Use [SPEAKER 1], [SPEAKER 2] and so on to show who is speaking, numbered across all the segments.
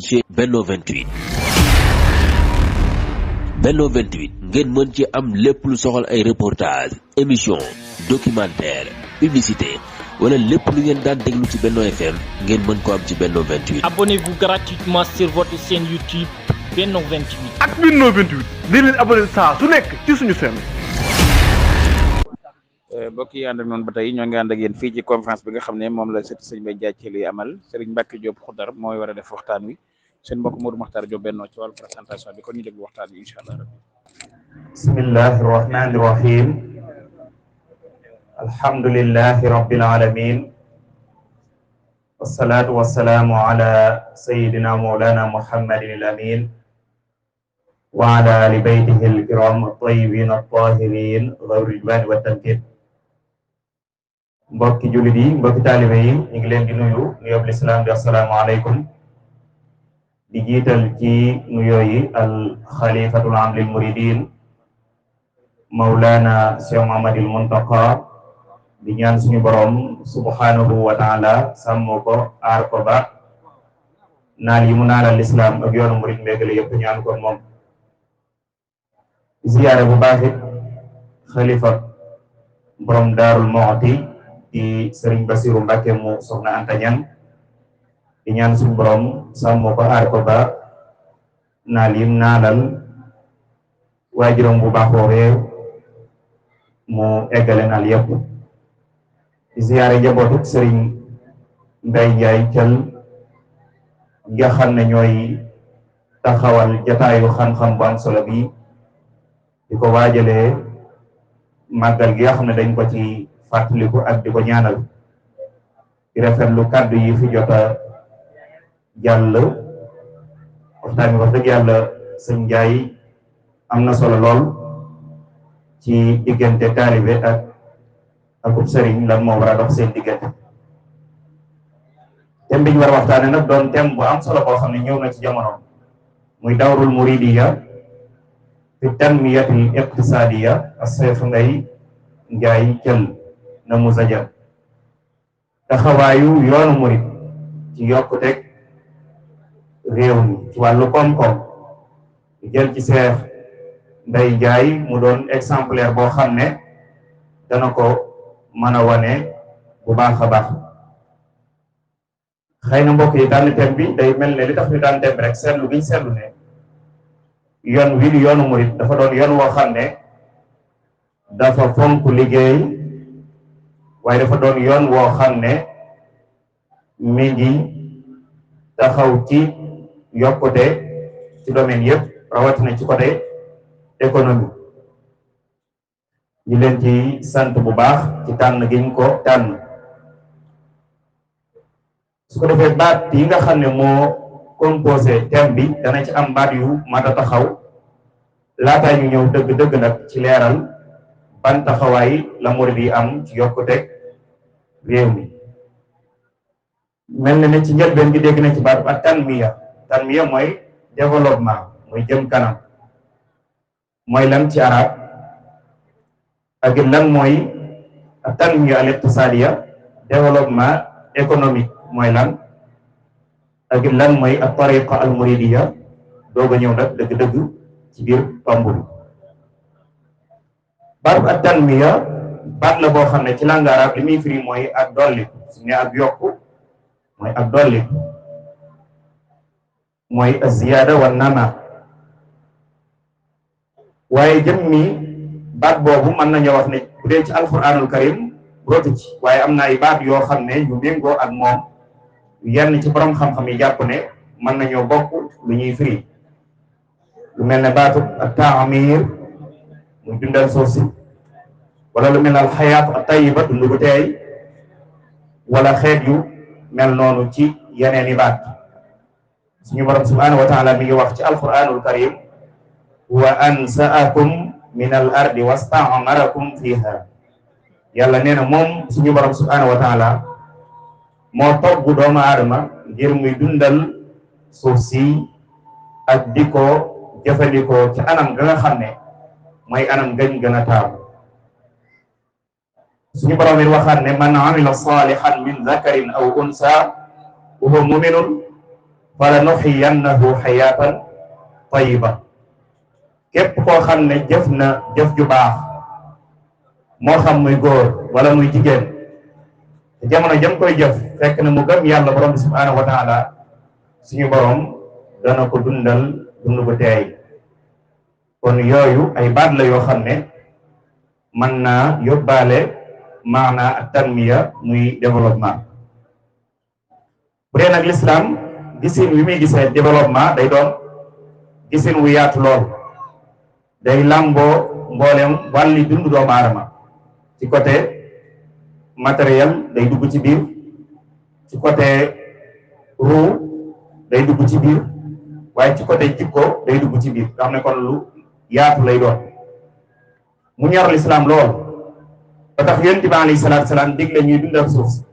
[SPEAKER 1] ci Benno 28. Benno 28 ngeen mën ci am lépp lu soxal ay reportage émission documentaire publicité wala lépp lu ngeen daan déglu ci Benno FM ngeen mën ko am ci Benno 28.
[SPEAKER 2] Abonnez-vous gratuitement sur votre chaîne YouTube Benno 28.
[SPEAKER 3] ak Benno 28 di leen abonné saa su nekk ci suñu chaîne.
[SPEAKER 4] mbokk yi ànd ak noonu ba tey ñoo ngi ànd ak yéen fii ci conférence bi nga xam ne moom la sëñ Mbaye Diathie li amal Serigne Mbacke Diop Khoudar mooy war a def waxtaan wi seen mbokk Modou Makhtar Diop Benno ci wàllu présentation bi kon ñu déglu waxtaan wi incha allah.
[SPEAKER 5] bismillahi rahmani rahim alhamdulillahi rabbil alamin wassalatu wassalamu ala sayyidina mawlana muhammadin al amin wa ala ali baytihi al kiram at-tayyibin at-tahirin ghawri ridwan wa tamkin. mbokki jullit yi mbokki taalibe yi ñu ngi leen di nuyu nuyoo lislaam di assalaamu aleykum di jiital ci nuyoo yi al xalifatul am lil muridin Mawlana Cheikh Mouhamadul Muntaqa di ñaan suñu borom subhanahu wa taala sàmm ko aar ko ba naal yi mu naalal lislaam ak yoonu murid mbéegale yëpp ñaan ko moom. ziyaare bu baax it xalifa borom Daarul Muxti di Serigne Bassirou Mbacke mu soxna Anta Ñang di ñaan suñu borom sàmm ko aar ko ba naal yim naalal waajuram bu baax woowee mu eggale naal yëpp. di ziyaare njabootu Serigne Mbaye Ndiaye Thiel nga xam ne ñooy taxawal jataayu xam-xam bu am solo bi di ko waajalee màggal gi nga xam ne dañ ko ci fàttaliku ak di ko ñaanal di rafetlu kàddu yi fi jot a jàll waxtaan bi wax dëgg yàlla sëñ Ndiaye am na solo lool ci diggante taalibe akub sëriñ lan moo war a dox seen diggante. thème bi ñu war a waxtaane nag doon thème bu am solo boo xam ne ñëw na ci jamono muy dawrul muridiya fi tanmiyatil iqtisadiya as-Cheikh Mbaye Ndiaye Thiel na musaja taxawaayu yoonu murid ci yokkuteg réew mi ci wàllu koom-koom jël ci Cheikh Mbaye Ndiaye mu doon exemplaire boo xam ne dana ko mën a wane bu baax a baax. xëy na mbokk yi daan thème bi day mel ne li tax ñu daan thème rek seetlu giñ seetlu ne yoon wi di yoonu murid dafa doon yoon woo xam ne dafa fonk liggéey waaye dafa doon yoon woo xam ne mi ngi taxaw ci yokkute ci domaine yëpp rawatina ci côté économie. ñu leen ci sant bu baax ci tànn giñ ko tànn. su ko defee baat yi nga xam ne moo composé thème bi dana ci am baat yu mat a taxaw laataa ñu ñëw dëgg-dëgg nag ci leeral ban taxawaay la murid yi am ci yokkute réew mi. mel na ne ci njëlbeen gi dégg na ci baat ak tanmiya mooy développement mooy jëm kanam mooy lan ci arab ak lan mooy tanmiya al iqtisadiya développement économique mooy lan ak lan mooy ak tariqa al muridiya doog a ñëw nag dëgg-dëgg ci biir tomb bi. baat ak tanmiya baat la boo xam ne ci langue arabe li muy firi mooy ak dolli su ne ak yokku mooy ak dolli mooy az-ziyaada wa nama. waaye jëm mi baat boobu mën nañoo wax ne bu dee ci alquranul karim rootu ci waaye am na ay baat yoo xam ne ñu méngoo ak moom yenn ci borom xam-xam yi jàpp ne mën nañoo bokk lu ñuy firi lu mel ne baatu at-ta'mir muy dundal suuf si wala lu mel ne al-hayaat at-tayyiba dund bu teey wala xeet yu mel noonu ci yeneen i baat. suñu borom subhanahu wa taala mi ngi wax ci alquranul karim wa ansaakum min al ardi wasta'marakum fiha. yàlla nee na moom suñu borom subhanahu wa taala moo togg doomu aadama ngir muy dundal suuf si ak di ko jëfandikoo ci anam ga nga xam ne mooy anam gañ gën a taamu. suñu borom it waxaat ne man amila salihan min zakarin aw unsa wa huwa muminun fala nuxiyannahu xayaatan tayiba. képp koo xam ne jëf na jëf ju baax moo xam muy góor wala muy jigéen te jamono jëm koy jëf fekk na mu gëm yàlla borom bi subhanahu wa taala, suñu borom dana ko dundal dund bu teey. kon yooyu ay baat la yoo xam ne mën naa yóbbaale maanaa ak tanmiya muy développement. bu dee nag l'islam gisin wi muy gisee développement day doon gisin wu yaatu lool, day làmboo mboolem wàlli dund doomu aadama. ci côté matériel day dugg ci biir, ci côté ruu day dugg ci biir, waaye ci côté jikko day dugg ci biir, nga xam ne kon lu yaatu lay doon. mu ñor l'islam lool ba tax yonent bi alayhi salaatu salaam digle ñuy dundal suuf si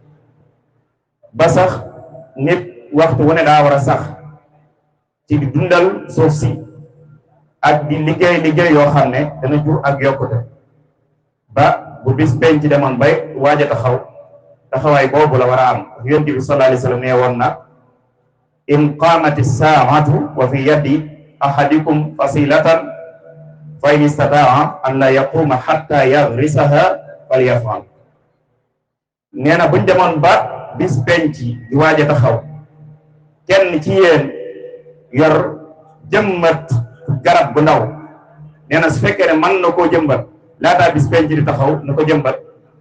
[SPEAKER 5] ba sax nit waxtu wu ne daa war a sax ci di dundal suuf si ak di liggéey yoo xam ne dana jur ak yokkute, ba bu bis penc ci demoon bay waaj a taxawaay boobu la war a am. yonent bi sallallahu alayhi wa sallam nee woon na in qaamati saa'atu wa fi yadi ahadikum fasilatan fa in istataa an la yaquuma xatta yagrisaha falyafal. nee na buñ demoon ba bis penc di waaj a taxaw, kenn ci yéen yor jëmbat garab bu ndaw, nee na su fekkee ne mën na koo jëmbat laataa bis penc di taxaw na ko jëmbat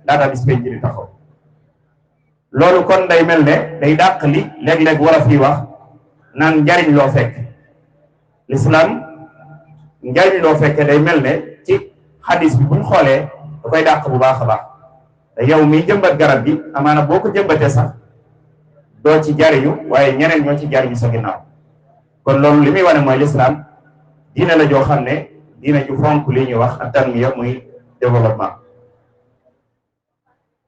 [SPEAKER 5] laataa bis penc di taxaw. loolu kon day mel ne day dàq li léeg-léeg wolof yi wax naan njariñ loo fekk. l'islam njariñ loo fekkee day mel ne ci xadis bi buñ xoolee da koy dàq bu baax a baax. te yow miy jëmbat garab bi amaana boo ko jëmbatee sax doo ci jariñu, waaye ñeneen ñoo ci jariñu sa ginnaaw. kon loolu li muy wane mooy l'islam diine la joo xam ne diine ju fonk li ñuy wax at-tanmiya muy développement.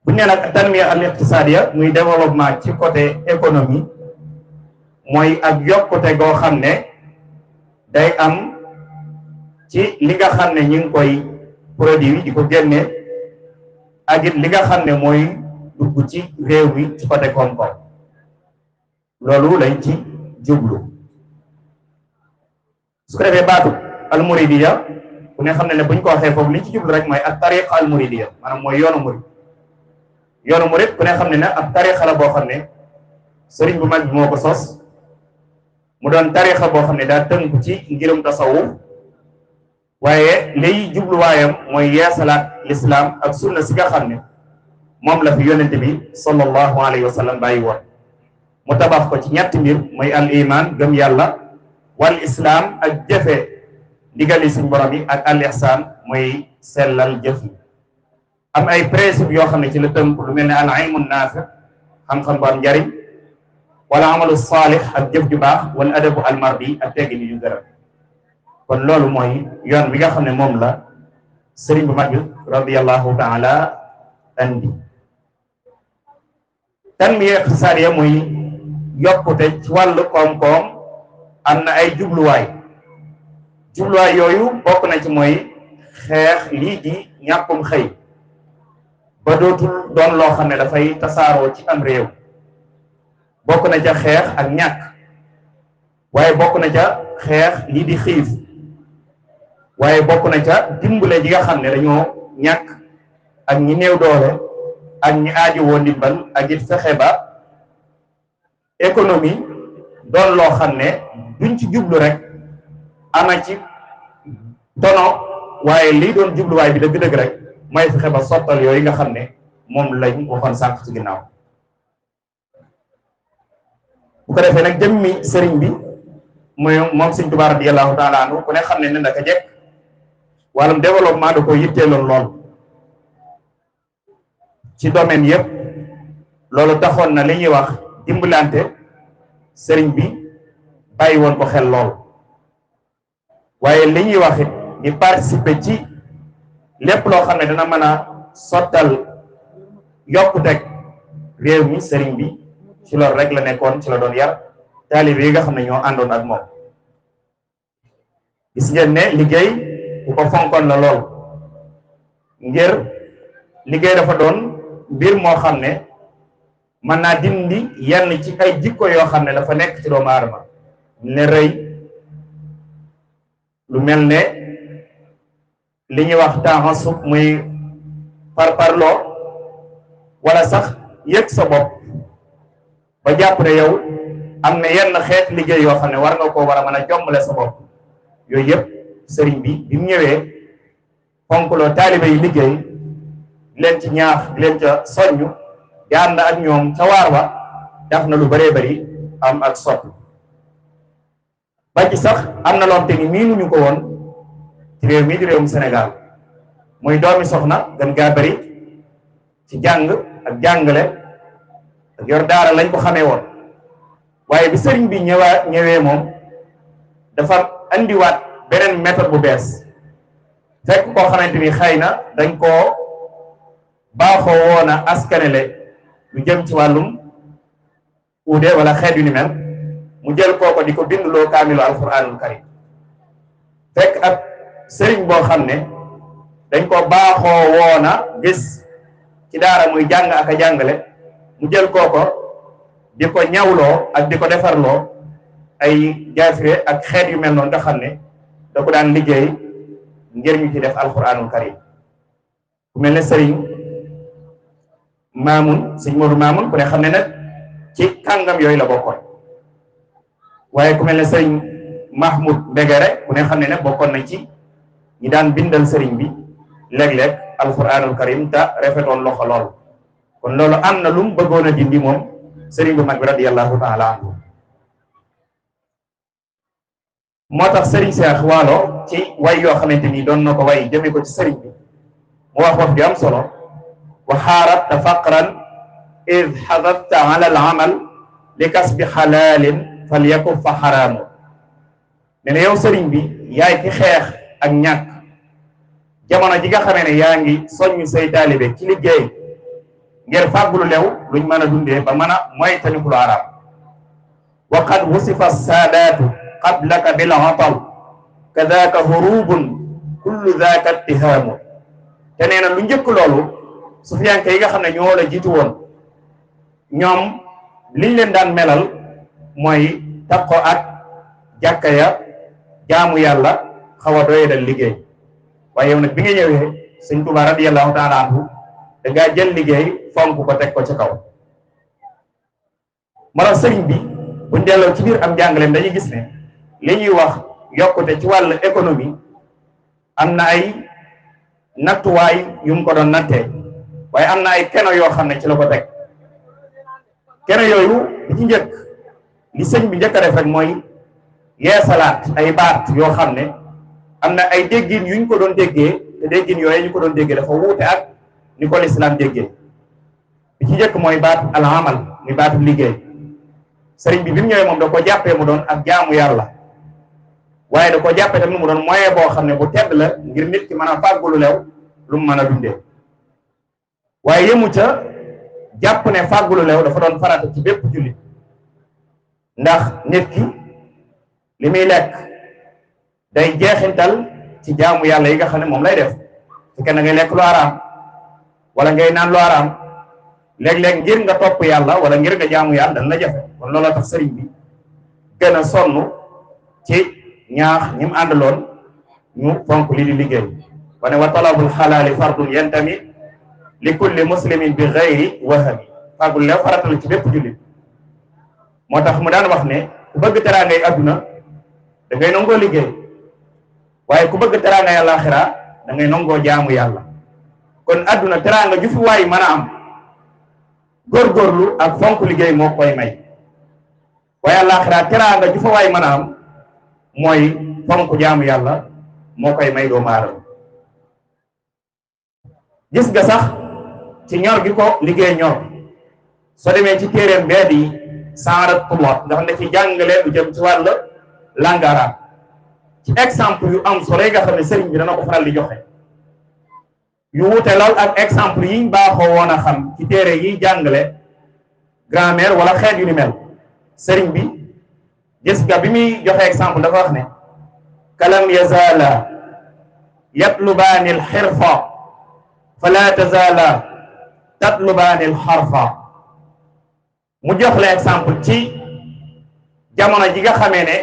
[SPEAKER 5] bu ñu nee nag at-tanmiya al-iqtisadiya muy développement ci côté économie, mooy ak yokkute goo xam ne day am ci li nga xam ne ñu ngi koy produit di ko génne, ak it li nga xam ne mooy dugg ci réew mi ci côté koom-koom. loolu lañ ci jublu. su ko defee baatu almuridiya ku ne xam ne buñ ko waxee foofu liñ ci jublu rek mooy ak tariqa almuridiya, maanaam mooy yoonu murid. yoonu murid ku ne xam ne ab tariqa la boo xam ne sëriñ bu mag bi moo ko sos, mu doon tariqa boo xam ne daa tënku ci ngirum tasawuf, waaye liy jubluwaayam mooy yeesalaat l'islam ak sunna si nga xam ne moom la fi yonent bi sallallahu alayhi wa sallam bàyyi woon. mu tabax ko ci ñetti mbir, mooy al iman gëm yàlla, wal islam ak jëfe ndigali suñ borom yi, ak al ihsan mooy sellal jëf yi. am ay principe yoo xam ne ci la tënk, lu mel ne al ilmu naafi, xam-xam bu am njariñ, wala amalu saalih ak jëf ju baax, wal adabu al mardi ak teggi ni ñu gërëm. kon loolu mooy yoon bi nga xam ne moom la sëriñ bu mag bi radiyallahu taala andi. tanmiya iqtisaadiya muy yokkute ci wàllu koom-koom am na ay jubluwaay. jubluwaay yooyu bokk na ci mooy xeex lii di ñàkkum xëy ba dootul doon loo xam ne dafay tasaaroo ci am réew. bokk na ca xeex ak ñàkk, waaye bokk na ca xeex lii di xiif, waaye bokk na ca dimbale ji nga xam ne dañoo ñàkk ak ñi néew doole ak ñi aaju woo ndimbal, ak it fexe ba économie doon loo xam ne duñ ci jublu rek ama ci tono, waaye lii doon jubluwaay bi dëgg-dëgg rek mooy fexe ba sottal yooyu nga xam ne moom lañ waxoon sànq ci ginnaaw. bu ko defee nag jëmmi sëriñ bi mooy moom Sëriñ Tuubaa radiyallahu taala anhu ku ne xam ne ndaka jekk wàllum développement da ko yitteeloon lool ci domaine yëpp. loolu taxoon na li ñuy wax dimbalante sëriñ bi bàyyi woon ko xel lool, waaye li ñuy wax it di participer ci lépp loo xam ne dana mën a sottal yokkuteg réew mi. sëriñ bi ci loolu rek la nekkoon, ci la doon yar taalibe yi nga xam ne ñoo àndoon ak moom. gis ngeen ne liggéey bu ko fonkoon la lool, ngir liggéey dafa doon mbir moo xam ne mën naa dindi yenn ci ay jikko yoo xam ne dafa nekk ci doomu aadama. ne rëy lu mel ne li ñuy wax taxasub muy parparloo wala sax yëg sa bopp ba jàpp ne yow am na yenn xeet liggéey yoo xam ne war nga koo war a mën a jommale sa bopp yooyu yëpp sëriñ bi mu ñëwee fonkloo taalibe yi liggéey di leen ci ñaax di leen ca soññ di ànd ak ñoom ca waar wa def na lu bëree bëri am ak soppi ba ci sax am na loo te ni miinuñu ko woon ci réew mii di réewum Sénégal muy doomi soxna gën gaa bëri ci jàng ak jàngale ak yor daara lañ ko xamee woon waaye bi sëriñ bi ñëwee moom dafa andiwaat beneen méthode bu bees fekk koo xamante ni xëy na dañ koo baaxoo woon a askanele lu jëm ci wàllum uude wala xeet yu ni mel mu jël kooko di ko bindloo kaamilu alquranul karim fekk ab sëriñ boo xam ne dañ ko baaxoo woon a gis ci daara muy jàng ak a jàngale mu jël kooko di ko ñawloo ak di ko defarloo ay jaafire ak xeet yu mel noonu nga xam ne da ko daan liggéey ngir ñu ci def alquranul karim ku mel ne sëriñ Maamun sëñ Moodu Maamun ku ne xam ne nag ci kàngam yooyu la bokkoon waaye ku mel ne sëriñ Mahmoud Mbegere ku ne xam ne nag bokkoon na ci ñi daan bindal sëriñ bi léeg-léeg alquranul karim te rafetoon loxo lool kon loolu am na lu mu bëggoon a dindi moom sëriñ bu mag bi radiyallahu taala anhu moo tax sëriñ Seex Waalo ci way yoo xamante ni doon na ko way jëme ko ci sëriñ bi mu wax wax bi am solo wa xaarabta faqran id xadafta ala al amal li kasbi xalaalin fal yakun fa xaraamu ne ne yow sëriñ bi yaay ki xeex ak ñàkk jamono ji nga xamee ne yaa ngi soññ say taalibe ci liggéey ngir fàggulu lew luñ mën a dundee ba mën a moytandiku lu araam wa qad wusifa saadaatu qablaka bil atal kadaka hurubun kullu daka ittihaamu te nee na lu njëkk loolu sufiyanke yi nga xam ne ñoo la jiitu woon ñoom liñ leen daan melal mooy takko ak jàkka ya jaamu yàlla xaw a doye dal liggéey waaye yow nag bi nga ñëwee sëñ Tuubaa radiyallahu taala anhu da ngaa jël liggéey fonk ko teg ko ci kaw moo tax sëriñ bi buñ delloo ci biir am jàngaleem dañuy gis ne li ñuy wax yokkute ci wàllu économie am na ay nattuwaay yu mu ko doon nattee waaye am na ay keno yoo xam ne ci la ko teg keno yooyu bi ci njëkk li sëñ bi njëkk a def rek mooy yeesalaat ay baat yoo xam ne am na ay déggin yuñ ko doon déggee te déggin yooyu ñu ko doon déggee dafa wuute ak ni ko lislaam déggee bi ci njëkk mooy baat al amal muy baatu liggéey sëriñ bi mu ñëwee moom da ko jàppee mu doon ak jaamu yàlla waaye da ko jàppee tamit mu doon moyen boo xam ne bu tedd la ngir nit ki mën a fàggulu lew lu mu mën a dundee waaye yemu ca jàpp ne fàggulu lew dafa doon farata ci bépp jullit ndax nit ki li muy lekk day jeexintal ci jaamu yàlla yi nga xam ne moom lay def su kenn ngay lekk lu araam wala ngay naan lu araam léeg-léeg ngir nga topp yàlla wala ngir nga jaamu yàlla dana la jafe kon looloo tax sëriñ bi gën a sonn ci ñaax ñi mu àndaloon ñu fonk li di liggéey wane wa talabul xalaali fardun yantami li kulli muslimin bi gayri wahami fàggul leew faratal ci bépp jullit moo tax mu daan wax ne ku bëgg teraangay adduna da ngay nangoo liggéey waaye ku bëgg teraangay àllaaxira da ngay nangoo jaamu yàlla kon adduna teraanga ju fi waay mën a am góorgóorlu ak fonk liggéey moo koy may waaye àllaaxira teraanga ju fa waay mën a am mooy fonk jaamu yàlla moo koy may doomu aadama gis nga sax ci ñor gi ko liggéey ñor soo demee ci téeréem bee di Saaratullah nga xam ne ci jàngale lu jëm ci wàll langue arabe ci exemple yu am solo yi nga xam ne sëriñ bi dana ko faral di joxe yu wute lool ak exemple yi baaxoo woon a xam ci téere yi jàngale grammaire wala xeet yu ni mel sëriñ bi gis nga bi muy joxe exemple dafa wax ne kalam yazala yatlubaani alxirfa fala tazala tatlubaani alxarfa mu jox la exemple ci jamono ji nga xamee ne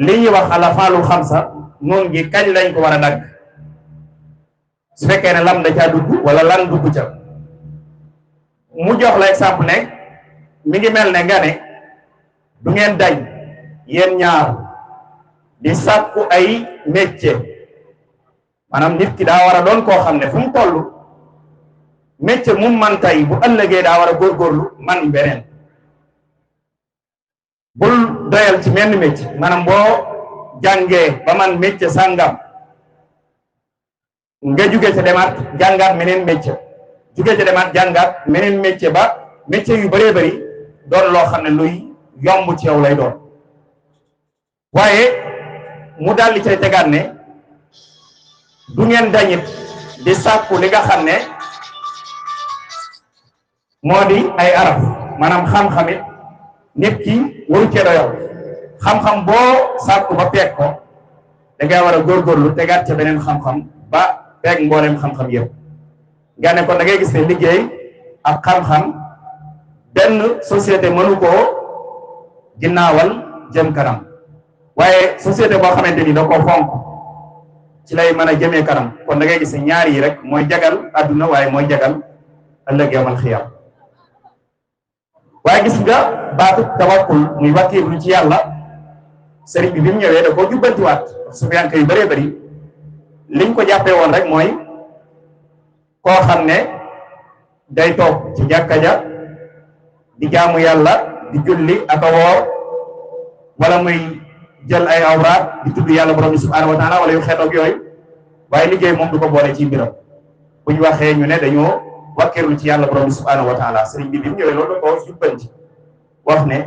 [SPEAKER 5] li ñuy wax alafaalul xamsa noonu gi kañ lañ ko war a dagg su fekkee ne lam da caa dugg wala lan dugg ca mu jox la exemple ne mi ngi mel ne nga ne du ngeen dañ yéen ñaar di sàkku ay métier maanaam nit ki daa war a doon koo xam ne fu mu toll métier mu man tey bu ëllëgee daa war a góorgóorlu man beneen bul doyal ci menn métier maanaam boo jàngee ba man métier sàngam nga jóge ca demaat jàngaat meneen métier jóge ca demaat jàngaat meneen métier ba métier yu bëree bëri doon loo xam ne luy yomb ci yow lay doon waaye mu daal di cay tegaat ne du ngeen dañit di sàkku li nga xam ne moo di ay araf maanaam xam-xamit nit ki waru cee doyal xam-xam boo sàkku ba peeg ko da ngay war a góorgóorlu tegaat ca beneen xam-xam ba peeg mboolem xam-xam yëpp nga ne kon da ngay gis ne liggéey ak xam-xam benn société mënu koo ginnaawal jëm kanam waaye société boo xamante ni da koo fonk ci lay mën a jëmee kanam kon da ngay gis ne ñaar yi rek mooy jagal àdduna waaye mooy jagal ëllëg yawmal xiyaam waaye gis nga baatu tawakkul muy wàkkiirlu ci yàlla sëriñ bi mu ñëwee da koo jubbantiwaat sufiyanke yu bëree bëri liñ ko jàppee woon rek mooy koo xam ne day toog ci jàkka ja di jaamu yàlla di julli ak a woor wala muy jël ay awraat di tudd yàlla borom bi subhanahu wa taala wala yu xeetoog yooyu waaye liggéey moom du ko boole ci mbiram bu ñu waxee ñu ne dañoo wàkkeerlu ci yàlla borom bi subhanahu wa taala sëriñ bi mu ñëwee loolu da ko jubbanti wax ne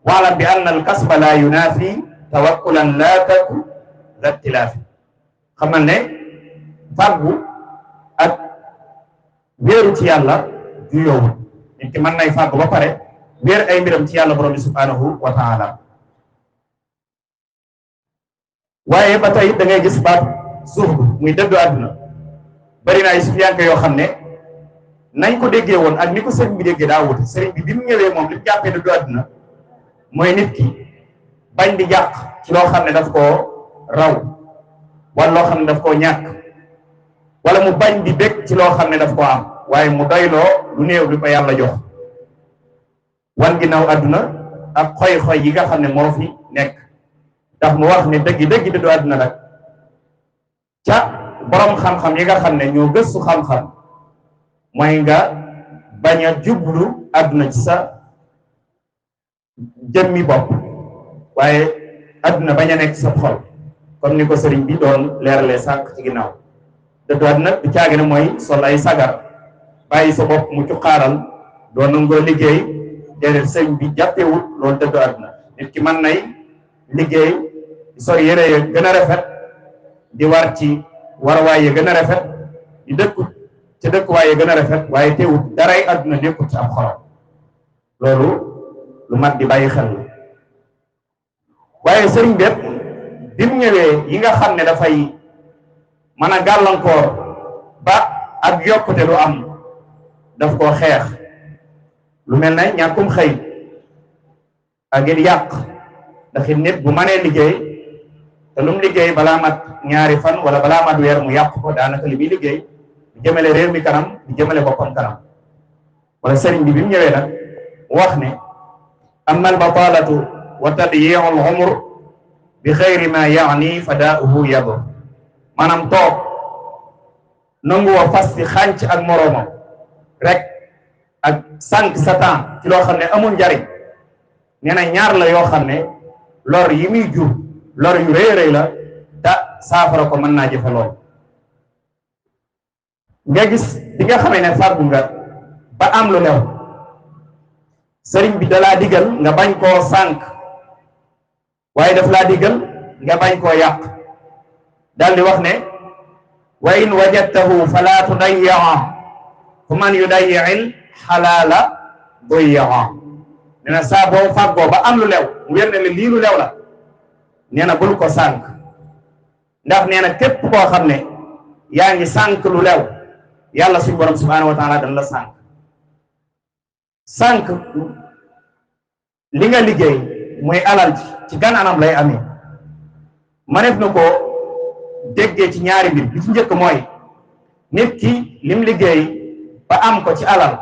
[SPEAKER 5] waalam bi anna al kasba la yunafi tawakkulan la taku dattilaafi xamal ne fàggu ak wéeru ci yàlla du yowul nit ki mën nay fàggu ba pare wéer ay mbiram ci yàlla borom bi subhanahu wa taala waaye ba tey da ngay gis baat zuhd muy dëddu àdduna bari na ay sufiyanke yoo xam ne nañ ko déggee woon ak ni ko sëriñ bi déggee daa wute sëriñ bi mu ñëwee moom li mu jàppee dëddu àdduna mooy nit ki bañ di jàq ci loo xam ne daf koo raw wala loo xam ne daf koo ñàkk wala mu bañ di bég ci loo xam ne daf koo am waaye mu doyloo lu néew li ko yàlla jox wan ginnaaw àdduna ak xoy-xoy yi nga xam ne moo fi nekk ndax mu wax ne dëgg dëddu àdduna nag ca borom xam-xam yi nga xam ne ñoo gëstu xam-xam mooy nga bañ a jublu àdduna ci sa jëmmi bopp waaye àdduna bañ a nekk sa xol comme ni ko sëriñ bi doon leeralee sànq ci ginnaaw dëddu àdduna du caagi ne mooy sol ay sagar bàyyi sa bopp mu cuqaaral doon nangoo liggéey déedéet sëriñ bi jàppewul loolu dëddu àdduna nit ki mën nay liggéey di sol yére ya gën a rafet di war ci warwaay ya gën a rafet di dëkku ci dëkkuwaay ya gën a rafet waaye teewut daray àdduna nekkul ci am xolam loolu lu mat di bàyyi xel la waaye sëriñ bépp bi mu ñëwee yi nga xam ne dafay mën a gàllankoor ba ak yokkute lu am daf koo xeex lu mel ne ñàkkum xëy ak it yàq ndax it nit bu mënee liggéey te lu mu liggéey balaa mat ñaari fan wala balaa mat weer mu yàq ko daanaka li muy liggéey di jëmale réew mi kanam di jëmale boppam kanam wala sëriñ bi mu ñëwee nag wax ne amma al batalatu wa tadyi'u al umr bi xayri ma yaani fadaa'uhu yadur maanaam toog nangu wa fas ci xànc ak moroomam rek ak sànq sa temps ci loo xam ne amul njariñ nee na ñaar la yoo xam ne lor yi muy jur lor yu rëy rëy la te saafara ko mën naa jëfe lool nga gis bi nga xamee ne fàggu nga ba am lu lew sëriñ bi da laa digal nga bañ koo sànq waaye daf laa digal nga bañ koo yàq daal di wax ne wa in wajadtahu fala tudayyaa fu man yudayyi'il xalaala dayyaa nee na saa boo fàggoo ba am lu lew mu wér ne lii lu lew la nee na bul ko sànq ndax nee na képp koo xam ne yaa ngi sànq lu lew yàlla suñu borom subhanahu wa taala dana la sànq li nga liggéey muy alal ji ci gan anam lay amee maneef na ko déggee ci ñaari mbir bi ci njëkk mooy nit ki lim liggéey ba am ko ci alal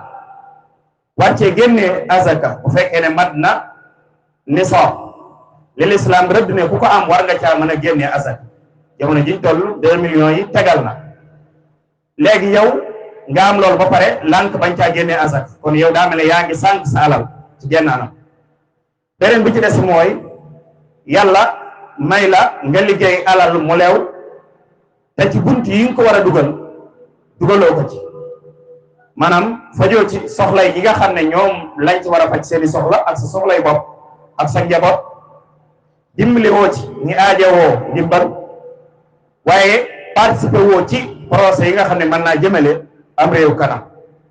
[SPEAKER 5] wàccee génnee azaka bu fekkee ne mat na nisaab li lislaam rëdd ne ku ko am war nga caa mën a génnee azaka jamono jiñ toll 2 millions yi tegal na léegi yow nga am loolu ba pare lànk bañ caa génnee azaka kon yow daa mel ne yaa ngi sànq sa alal ci genn anam beneen bi ci des mooy yàlla may la nga liggéey alal mu leew te ci bunt yi nga ko war a dugaloo ko ci maanaam fajoo ci soxlay yi nga xam ne ñoom lañ ci war a faj seeni soxla ak sa soxlay bopp ak sa njaboot dimbali woo ci ñi aajowoo ndimbal waaye participer woo ci procès yi nga xam ne mën naa jëmale am réew kanam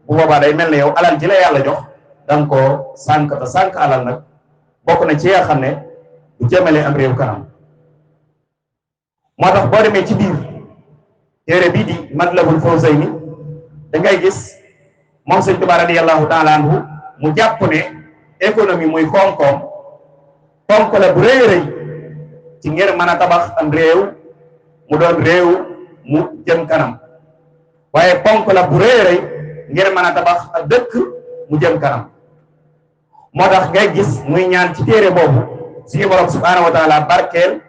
[SPEAKER 5] bu boobaa day mel ne yow alal ji la yàlla jox da nga koo sànq te sànq alal nag bokk na ci nga xam ne du jëmale am réew kanam moo tax boo demee ci biir téere bii di Matlabul Fawzayni da ngay gis moom Sëñ Tuubaa radiyallahu taala anhu mu jàpp ne économie muy koom-koom ponk la bu rëy rëy ci ngir mën a tabax am réew mu doon réew mu jëm kanam waaye ponk la bu rëy rëy ngir mën a tabax ak dëkk mu jëm kanam moo tax ngay gis muy ñaan ci téere boobu suñu borom subhaanahu wa taala barkeel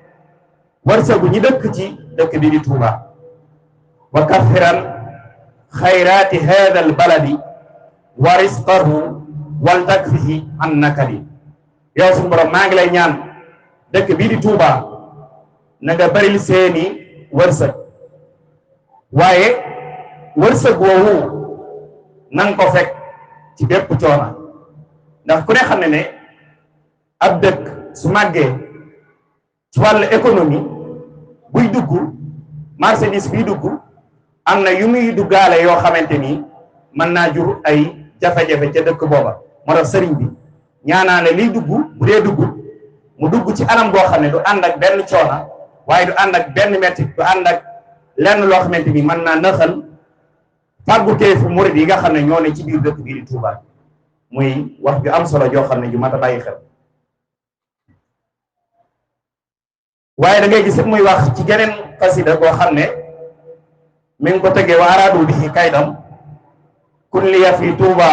[SPEAKER 5] wërsëgu ñi dëkk ci dëkk bi di Tuuba wa kaffiran xayraati haada al baladi wa risqahu wal takfihi an nakadi yow suñu borom maa ngi lay ñaan dëkk bii di Tuuba na nga bëril seeni wërsëg waaye wërsëg woowu na nga ko fekk ci bépp coono ndax ku ne xam ne ne ab dëkk su màggee ci wàllu économie buy dugg marchandise biy dugg am na yu muy duggaale yoo xamante ni mën naa jur ay jafe-jafe ca dëkk booba moo tax sëriñ bi ñaanaale liy dugg bu dee dugg mu dugg ci anam goo xam ne du ànd ak benn coona waaye du ànd ak benn metti du ànd ak lenn loo xamante ni mën naa nëxal fàggu teefu murid yi nga xam ne ñoo ne ci biir dëkk bii di Touba muy wax ju am solo joo xam ne ju mat a bàyyi xel waaye da ngay gis muy wax ci geneen xasida boo xam ne mi ngi ko tegee wa araadu bihi kaydam kun liya fi Touba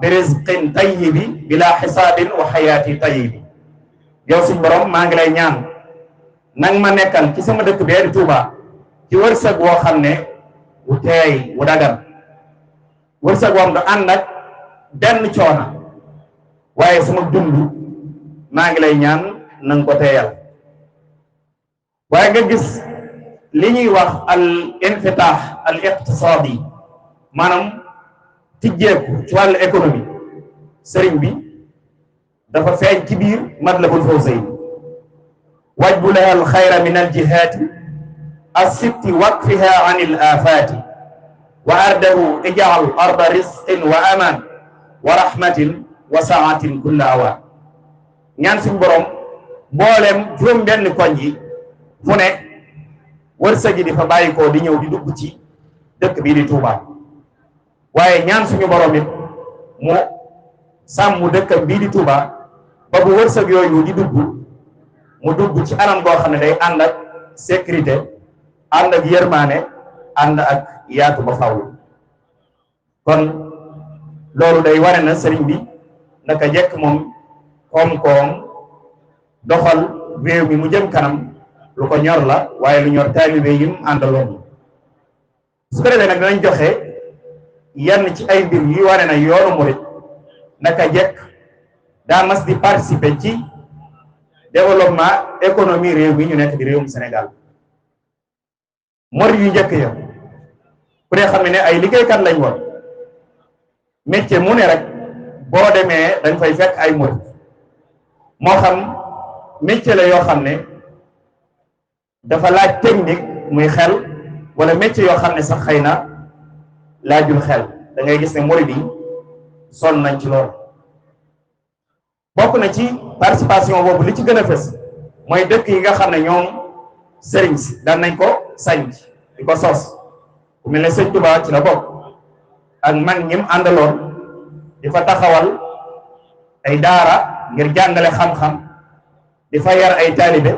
[SPEAKER 5] bi rizqin tayyibi bila xisaabin wa xayaati tayyibi yow suñ borom maa ngi lay ñaan nang ma nekkal ci sama dëkk bee di Touba ci wërsëg woo xam ne wu teey wu dagan wërsëg woom du ànd ak benn coona waaye sama dund maa ngi lay ñaan nang ko teeyal waaye nga gis li ñuy wax al infitaax al iqtisaadi maanaam tijjeeku ci wàllu économie sëriñ bi dafa feeñ ci biir Matlabul Fawzayni wajbu laha al xayra min al jihaati as-sitti wakfiha an al afaati wa ardahu ij'al arda risqin wa aman wa rahmatin wa saatin kulla awaan ñaan suñ borom mboolem juróom benn koñ yi fu ne wërsëg yi di fa bàyyi ko di ñëw di dugg ci dëkk bii di Touba waaye ñaan suñu borom it mu sàmm dëkkam bii di Touba ba bu wërsëg yooyu di dugg mu dugg ci anam goo xam ne day ànd ak sécurité ànd ak yërmaane ànd ak yaatu ba faww kon loolu day ware na sëriñ bi naka jekk moom koom-koom doxal réew mi mu jëm kanam lu ko ñor la waaye lu ñor taalibe yi mu àndaloon su ko defee nag danañ joxe yenn ci ay mbir yi wane na yoonu murit naka jekk daa mas di participer ci développement économie réew mi ñu nekk di réewum Sénégal murit yu njëkk ya ku ne xam ne ay liggéeykat lañ woon métier mu ne rek boo demee dañ fay fekk ay murit moo xam métier la yoo xam ne dafa laaj technique muy xel wala métier yoo xam ne sax xëy na laajul xel da ngay gis ne murid yi sonn nañ ci loolu bokk na ci participation boobu li ci gën a fës mooy dëkk yi nga xam ne ñoom sëriñ si daan nañ ko sañ di ko sos ku mel ne sëñ Tuubaa ci la bokk ak mag ñim àndaloon di fa taxawal ay daara ngir jàngale xam-xam di fa yar ay taalibe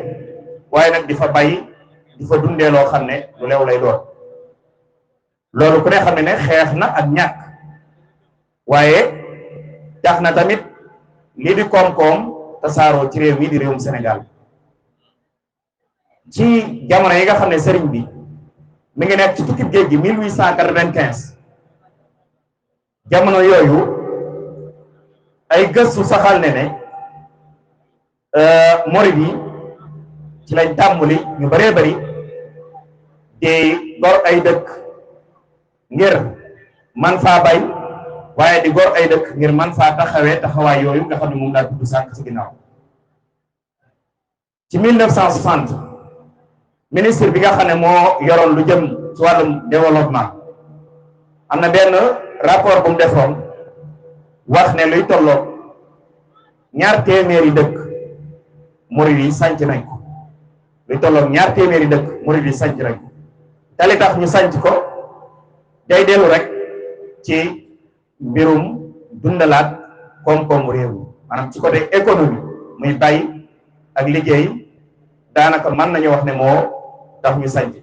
[SPEAKER 5] waaye nag di fa bàyyi di fa dundee loo xam ne lu leew lay doon loolu ku ne xam ne xeex na ak ñàkk waaye tax na tamit lii di koom-koom tasaaroo ci réew mi di réewum Sénégal ci jamono yi nga xam ne sëriñ bi mi ngi nekk ci tukki géej gi 1895 jamono yooyu ay gëstu saxal ne morit yi ci lañ tàmbali ñu bëree bëri di gor ay dëkk ngir man faa bay waaye di gor ay dëkk ngir man faa taxawee taxawaay yooyu nga xam ne moom laa tudd sànq ci ginnaaw ci 1960 ministre bi nga xam ne moo yoroon lu jëm ci wàllum développement am na benn rapport bu mu defoon wax ne luy tolloog 2 téeméeri dëkk murid yi sanc nañ ko luy tolloog 2 téeméeri dëkk murid yi sanc nañ ko te li tax ñu sanc ko day dellu rek ci mbirum dundalaat koom-koomu réew mi maanaam ci côté économie muy bay ak liggéey daanaka mën nañu wax ne moo tax ñu sanc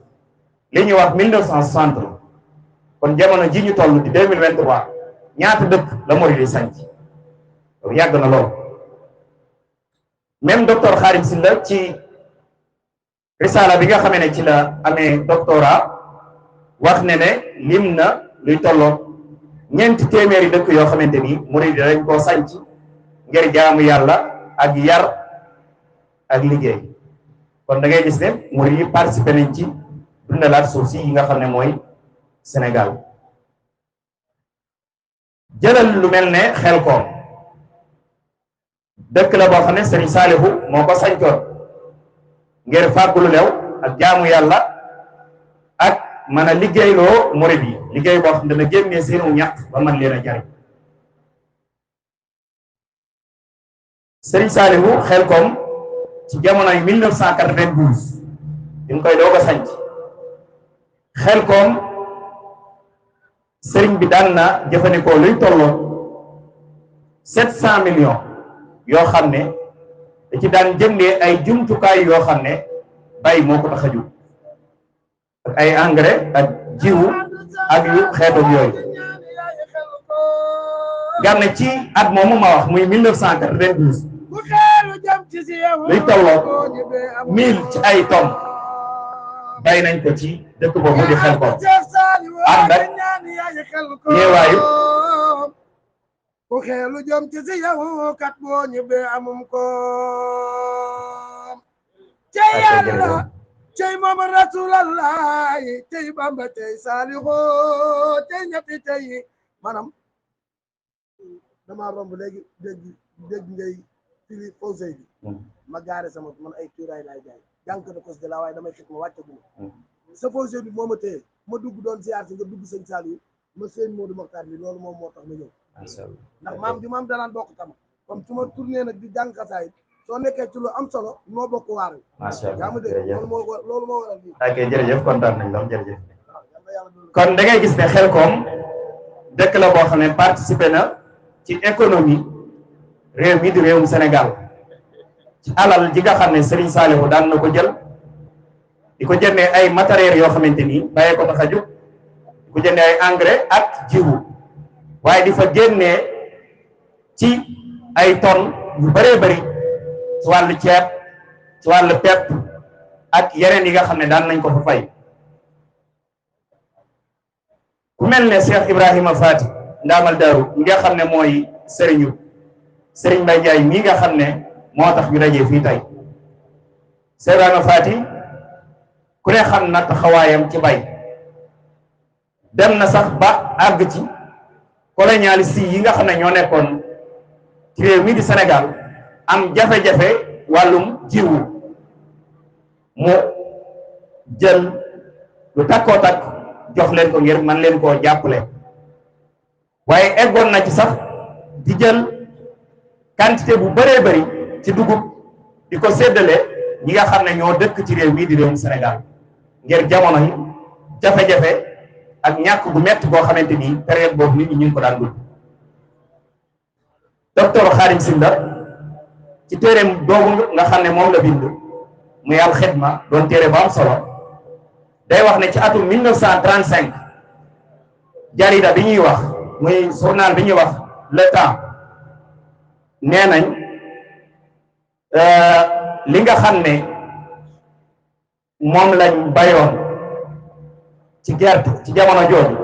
[SPEAKER 5] li ñuy wax 1960 kon jamono ji ñu toll di 2023 ñaata dëkk la murid yi sanc loolu yàgg na lool même docteur Khadim Sylla ci risala bi nga xamee ne ci la amee doctorat wax ne lim na luy tolloo 4 téeméeri dëkk yoo xamante ni murid yi dañ koo sanc ngir jaamu yàlla ak yar ak liggéey kon da ngay gis ne murid yi participé nañ ci dundalaat suuf si yi nga xam ne mooy Sénégal jëlal lu mel ne Xelkom dëkk la boo xam ne Serigne Saliou moo ko sancoon ngir fàggu lu lew ak jaamu yàlla ak mën a liggéeyloo murid yi liggéey boo xam ne dana génnee seenu ñàkk ba mën leen a jariñ Serigne Saliou Xelkom ci jamonoy 1992 bi mu koy doog a sanc Xelkom sëriñ bi daan na jëfandikoo luy tolloo 700 millions yoo xam ne da ci daan jëndee ay jumtukaay yoo xam ne bay moo ko tax a jóg ak ay engrais ak jiwu ak yu xeetoog yooyu gànne ci at moomu ma wax muy 1992 luy tolloo 1000 ci ay tonnes bay nañ ko ci dëkk boobu di Xelkom ànd ak ñeewaayu
[SPEAKER 6] ku xeelu jom ci si yow kat boo ñibbee amum ko cey yàlla cey moom rasulallah cey Bamba cey Salihu cey ñetti cey maanaam dama romb léegi dégg ngay fili faussé bi ma gaare sama man ay cuuraay laay jaay jànk na kos de la waaye damay xit ma wàcce guma sa faussé bi moo ma téye ma dugg doon ziar si nga dugg sëñ Saliou ma seen Modou Mokhtar bi loolu moom moo tax ma ñëw ndax maam ji maam danaan bokk tam comme su ma tourné nag di jàng xasaay soo nekkee ci lu am solo noo bokk waar wi yaa ma dégg loolu moo waral lii
[SPEAKER 5] ok jërëjëf kontaan nañ lool jërëjëf kon da ngay gis ne Xelkom dëkk la boo xam ne participé na ci économie réew mi di réewum Sénégal ci alal ji nga xam ne Serigne Saliou daan na ko jël di ko jëndee ay matériels yoo xamante ni bàyyee ko tax a jóg di ko jëndee ay engrais ak jiwu waaye di fa génnee ci ay tonnes yu bëree bëri ci wàllu ceeb ci wàllu pepp ak yeneen yi nga xam ne daan nañ ko fa fay ku mel ne Cheikh Ibrahima Fati Ndaamal Daaru ñi nga xam ne mooy Serigne Mbaye Ndiaye mii nga xam ne moo tax ñu dajee fii tey Cheikh Ibrahima Fati ku ne xam na taxawaayam ci bay dem na sax ba àgg ci colonialiste yi nga xam ne ñoo nekkoon ci réew mi di Sénégal am jafe-jafe wàllum jiwu mu jël lu takkoo takk jox leen ko ngir man leen koo jàppale waaye eggoon na ci sax di jël quantité bu bëree bëri ci dugub di ko séddale ñi nga xam ne ñoo dëkk ci réew mi di réewum Sénégal ngir jamono yi jafe-jafe ak ñàkk bu metti boo xamante ni période boobu nit ñi ñu ngi ko daan dund docteur Xaadim Sinda ci téereem boobu nga xam ne moom la bind muy al xidma doon téere bu am solo day wax ne ci atum 1935 jarida bi ñuy wax muy journal bi ñuy wax Le Temps nee nañ li nga xam ne moom lañ bayoon ci gerte ci jamono jooju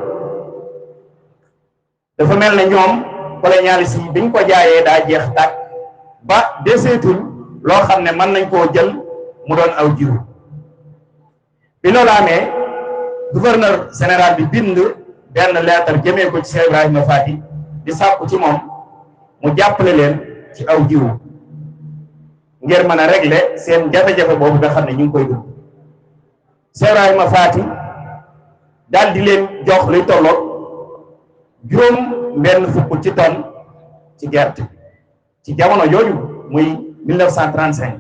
[SPEAKER 5] dafa mel ne ñoom colonialiste yi biñ ko jaayee daa jeex tàkk ba deseetul loo xam ne mën nañ koo jël mu doon aw jiwu bi loolu amee gouverneur général bi bind benn lettre jëmee ko ci Cheikh Ibrahima Fati di sàkku ci moom mu jàppale leen ci aw jiwu ngir mën a régler seen jafe-jafe boobu nga xam ne ñu ngi koy dund Cheikh Ibrahima Fati daal di leen jox luy tolloog juróom benn fukk ci tonne ci gerte ci jamono jooju muy 1935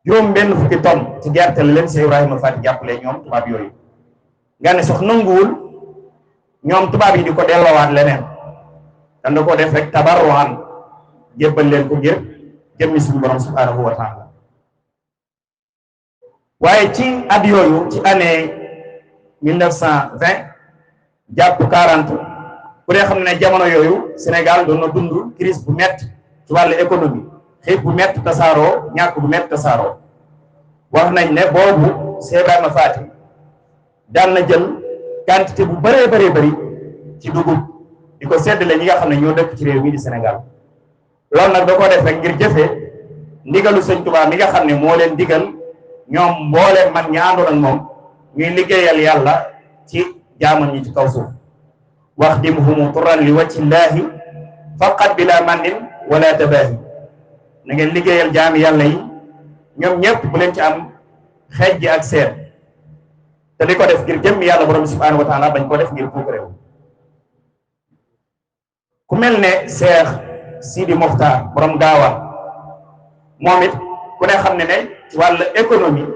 [SPEAKER 5] juróom benn fukki tonne ci gerte la leen Cheikh Ibrahima Fati jàppale ñoom tubaab yooyu nga ne sox nanguwul ñoom tubaab yi di ko delloowaat leneen dan da ko def rek tabarruan jébbal leen ko ngir jëmmi suñu borom subhanahu wa taala waaye ci at yooyu ci année 1920 jàpp 40 ku dee xam ne jamono yooyu Sénégal doon na dund crise bu métti ci wàllu économie xiif bu métti tasaaroo ñàkk bu métti tasaaroo wax nañ ne boobu Cheikh Ibrahima Fati daan na jël quantité bu bëree bëri ci dugub di ko séddale ñi nga xam ne ñoo dëkk ci réew mi di Sénégal loolu nag da koo def rek ngir jëfee ndigalu sëñ Tuubaa mi nga xam ne moo leen digal ñoom mbooleem man ñi àndoon ak moom ñuy liggéeyal yàlla ci jaamam ñi ci kaw suuf wax dimhumu turan li wajhillaahi faqat bila mannin wala tabaahi na ngeen liggéeyal jaami yàlla yi ñoom ñëpp bu leen ci am xeej ji ak seet te di ko def ngir jëmmi yàlla borom subhanahu wa taala bañ ko def ngir puuk réew ku mel ne Cheikh Sidi Mokhtar borom Gaawaan moom it ku ne xam ne ne ci wàllu économie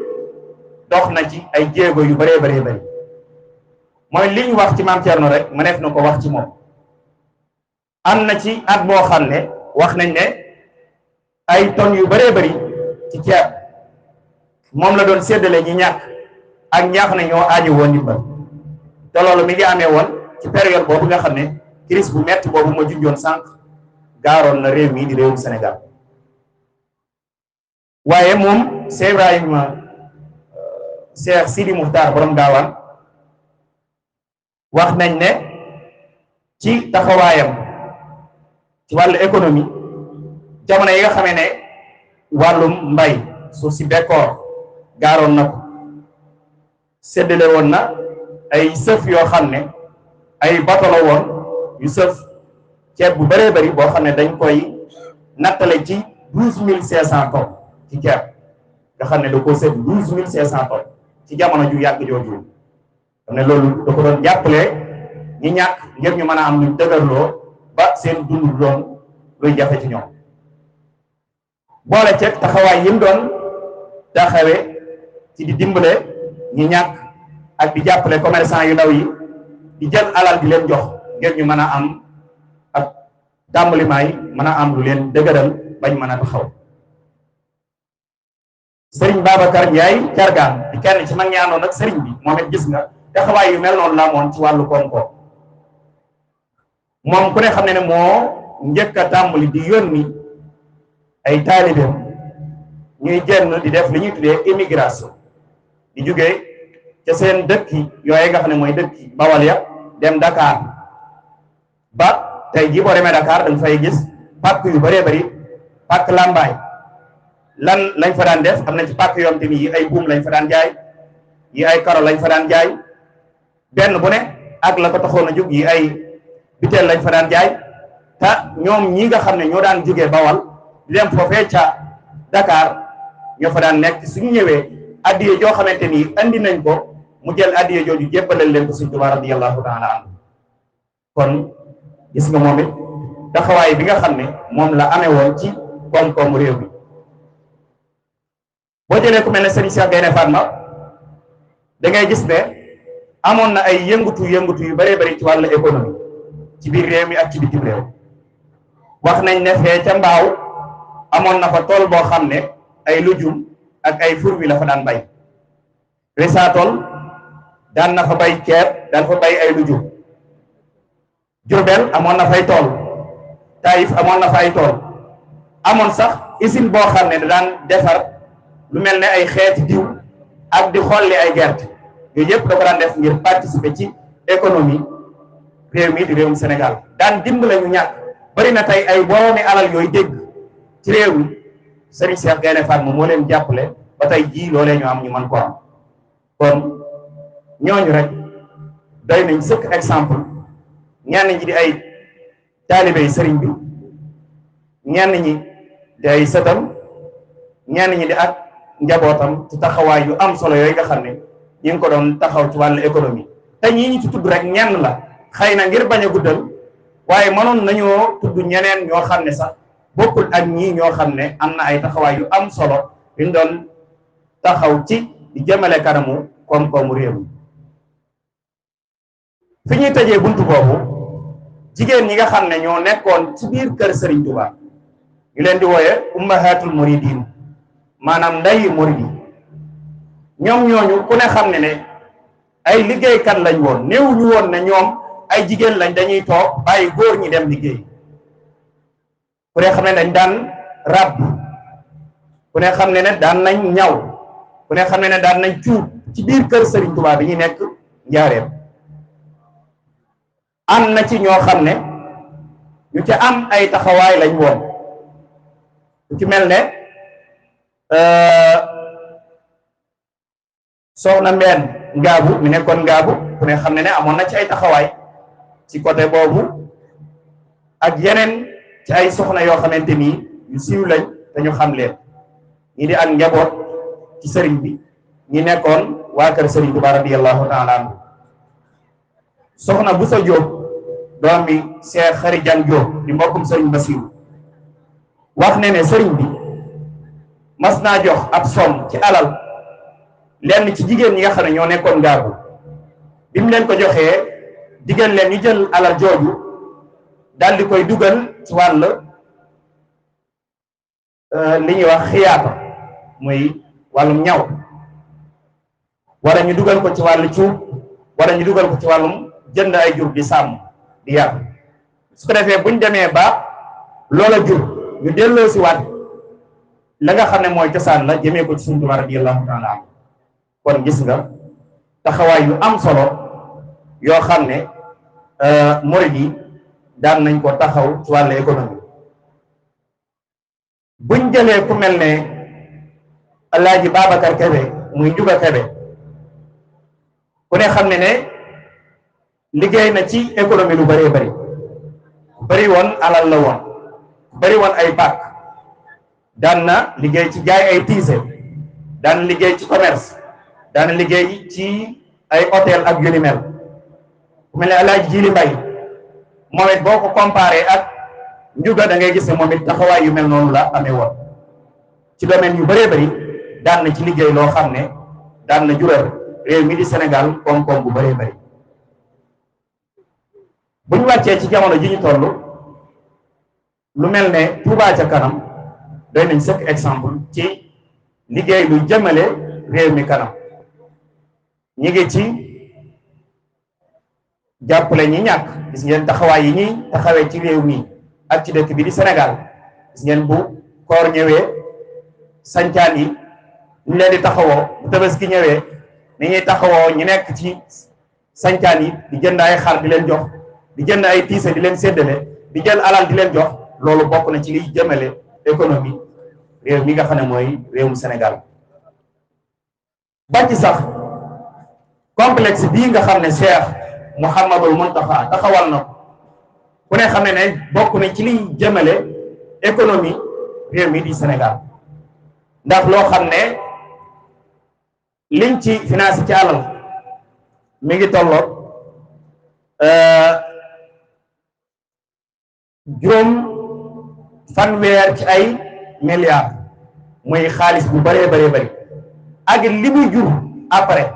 [SPEAKER 5] dox na ci ay jéego yu bëree bëri mooy li ñu wax ci maam Thierno rek ma neef na ko wax ci moom am na ci at boo xam ne wax nañ ne ay tonnes yu bëree bëri ci ceeb moom la doon séddale ñi ñàkk ak ñaax ne ñoo aajo woon ndimbal te loolu mi ngi amee woon ci période boobu nga xam ne crise bu metti boobu ma junjoon sànq gaaroon na réew mii di réewum Sénégal waaye moom Cheikh Ibrahima Cheikh Sidi Mokhtar borom Gaawaan wax nañ ne ci taxawaayam ci wàllu économie jamono yi nga xamee ne wàllum mbay suuf si bekkoor gaaroon na ko séddale woon na ay sëf yoo xam ne ay bato la woon yu sëf ceeb bu bëree bëri boo xam ne dañ koy nattale ci 12500 tonnes ci ceeb nga xam ne da koo seet 12500 tonnes ci jamono ju yàgg jooju xam ne loolu da ko doon jàppale ñi ñàkk ngir ñu mën a am luñ dëgërloo ba seen dund doon luy jafe ci ñoom boole ceeb taxawaay yi mu doon taxawee ci di dimbale ñi ñàkk ak di jàppale commerçant yu ndaw yi di jël alal di leen jox ngir ñu mën a am ak tàmbaliment yi mën a am lu leen dëgëral bañ mën a taxaw sëriñ Babacar Ndiaye Cargaan di kenn ci mag ñi àndoon ak sëriñ bi moom it gis nga taxawaay yu mel noonu la amoon ci wàllu koom-koom moom ku ne xam ne ne moo njëkk a tàmbali di yónni ay taalibeem ñuy génn di def li ñuy tuddee immigration di jógee ca seen dëkk yooyu nga xam ne mooy dëkk Bawal ya dem Dakar ba tey jii boo demee Dakar dañ fay gis pàkk yu bëree bëri pàkk Lambaay lan lañ fa daan def am na ci pàkk yoom tamit yi ay buum lañ fa daan jaay yi ay karo lañ fa daan jaay benn bu ne ak la ko taxoon a jóg yi ay biteel lañ fa daan jaay te ñoom ñi nga xam ne ñoo daan jógee Bawal di dem foofee ca Dakar ñoo fa daan nekk suñu ñëwee addiye joo xamante ni andi nañ ko mu jël addiye jooju jébbalal leen ko Sëriñ Tuubaa radiyallahu taala anhu kon gis nga moom it taxawaay bi nga xam ne moom la amee woon ci koom-koomu réew mi boo jëlee ku mel ne Serigne Cheikh Gaïndé Fatma da ngay gis ne amoon na ay yëngutu yu bëree bëri ci wàllu économie ci biir réew mi ak ci bitim réew wax nañ ne fee ca mbaaw amoon na fa tool boo xam ne ay lujum ak ay fur wi la fa daan bay Risatol daan na fa bay ceeb daan fa bay ay lujum Diourbel amoon na fay tool Taïf amoon na fa ay tool amoon sax usine boo xam ne da daan defar lu mel ne ay xeeti diw ak di xolli ay gerte yooyu yëpp da ko daan def ngir participer ci économie réew mi di réewum Sénégal daan dimbale ñu ñàkk bari na tey ay boroomi alal yooyu dégg ci réew mi Serigne Cheikh Gaïndé Fatma moo leen jàppale ba tey jii loolee ñu am ñu mën ko am kon ñooñu rek doy nañ sëkk exemple ñenn ñi di ay taalibey sëriñ bi ñenn ñi di ay sëtam ñenn ñi di ak njabootam ci taxawaay yu am solo yooyu nga xam ne ñu ngi ko doon taxaw ci wàllu économie te ñii ñu ci tudd rek ñenn la xëy na ngir bañ a guddal waaye mënoon nañoo tudd ñeneen ñoo xam ne sax bokkul ak ñii ñoo xam ne am na ay taxawaay yu am solo yu ñu doon taxaw ci di jëmale kanamu koom-koomu réew mi fi ñuy tëjee buntu boobu jigéen ñi nga xam ne ñoo nekkoon ci biir kër Serigne Touba ñu leen di wooye ummahatul muridin maanaam nday muridi ñoom ñooñu ku ne xam ne ne ay liggéeykat lañ woon néew ñu woon ne ñoom ay jigéen lañ dañuy toog bàyyi góor ñi dem liggéey ku ne xam ne dañ daan ràbb ku ne xam ne daan nañ ñaw ku ne xam ne daan nañ cuub ci biir kër Serigne Touba bi ñu nekk njaareem am na ci ñoo xam ne ñu ci am ay taxawaay lañ woon lu ci mel ne soxna Mbène Ngaabu mi nekkoon Ngaabu ku ne xam ne amoon na ci ay taxawaay ci côté boobu ak yeneen ci ay soxna yoo xamante ni yu siiw lañ te ñu xam leen ñi di ak njaboot ci sëriñ bi ñi nekkoon waa kër Serigne Touba radiyallahu taala anhu soxna bu sa Jóob doom bi Cheikh Xari Jang Jóob di mbokkum Serigne Bassirou wax ne sëriñ bi mas naa jox ab somm ci alal lenn ci jigéen ñi nga xam ne ñoo nekkoon Ngaabu bi mu leen ko joxee digal leen ñu jël alal jooju daal di koy dugal ci wàll li ñuy wax xiyaata muy wàllum ñaw wala ñu dugal ko ci wàllu cuub wala ñu dugal ko ci wàllum jënd ay jur di sàmm di yar su ko defee buñ demee ba loola jur ñu delloo si waat la nga xam ne mooy cosaan la jëmee ko ci Sëriñ Tuubaa radiyallahu taala anhu kon gis nga taxawaay yu am solo yoo xam ne murid yi daan nañ ko taxaw ci wàllu économie buñ jëlee ku mel ne Alaaji Babacar Kebe muy Njuga Kebe ku ne xam ne liggéey na ci économie lu bëree bëri woon alal la woon bëri woon ay pàkk daan na liggéey ci jaay ay tiise daan liggéey ci commerce daan liggéey ci ay hôtel ak yu ni mel ku mel ne Alaaji Jili Mbay moom it boo ko comparé ak Njuga da ngay gis ne moom it taxawaay yu mel noonu la amee woon ci domaine yu bëree bëri daan na ci liggéey loo xam ne daan na jural réew mi di Sénégal koom-koom bu bëree bëri bu ñu wàccee ci jamono ji ñu toll lu mel ne Touba ca kanam doy nañ sëkk exemple ci liggéey lu jëmale réew mi kanam ñi ngi ci jàppale ñi ñàkk gis ngeen taxawaay yi ñuy taxawee ci réew mi ak ci dëkk bi di Sénégal gis ngeen bu koor ñëwee sancaan yi ñu leen di taxawoo bu Tabaski ñëwee ni ñuy taxawoo ñi nekk ci sancaan yi di jënd ay xar di leen jox di jënd ay tiise di leen séddale di jël alal di leen jox loolu bokk na ci liy jëmale économie réew mi nga xam ne mooy réewum Sénégal ba ci sax complexe bii nga xam ne Cheikh Mouhamadul Mountakha taxawal na ko ku ne xam ne bokk na ci liy jëmale économie réew mi di Sénégal ndax loo xam ne liñ ci financé ci alal mi ngi tolloog juróom fanweer ci ay milliards muy xaalis bu bëree bëri ak li muy jur après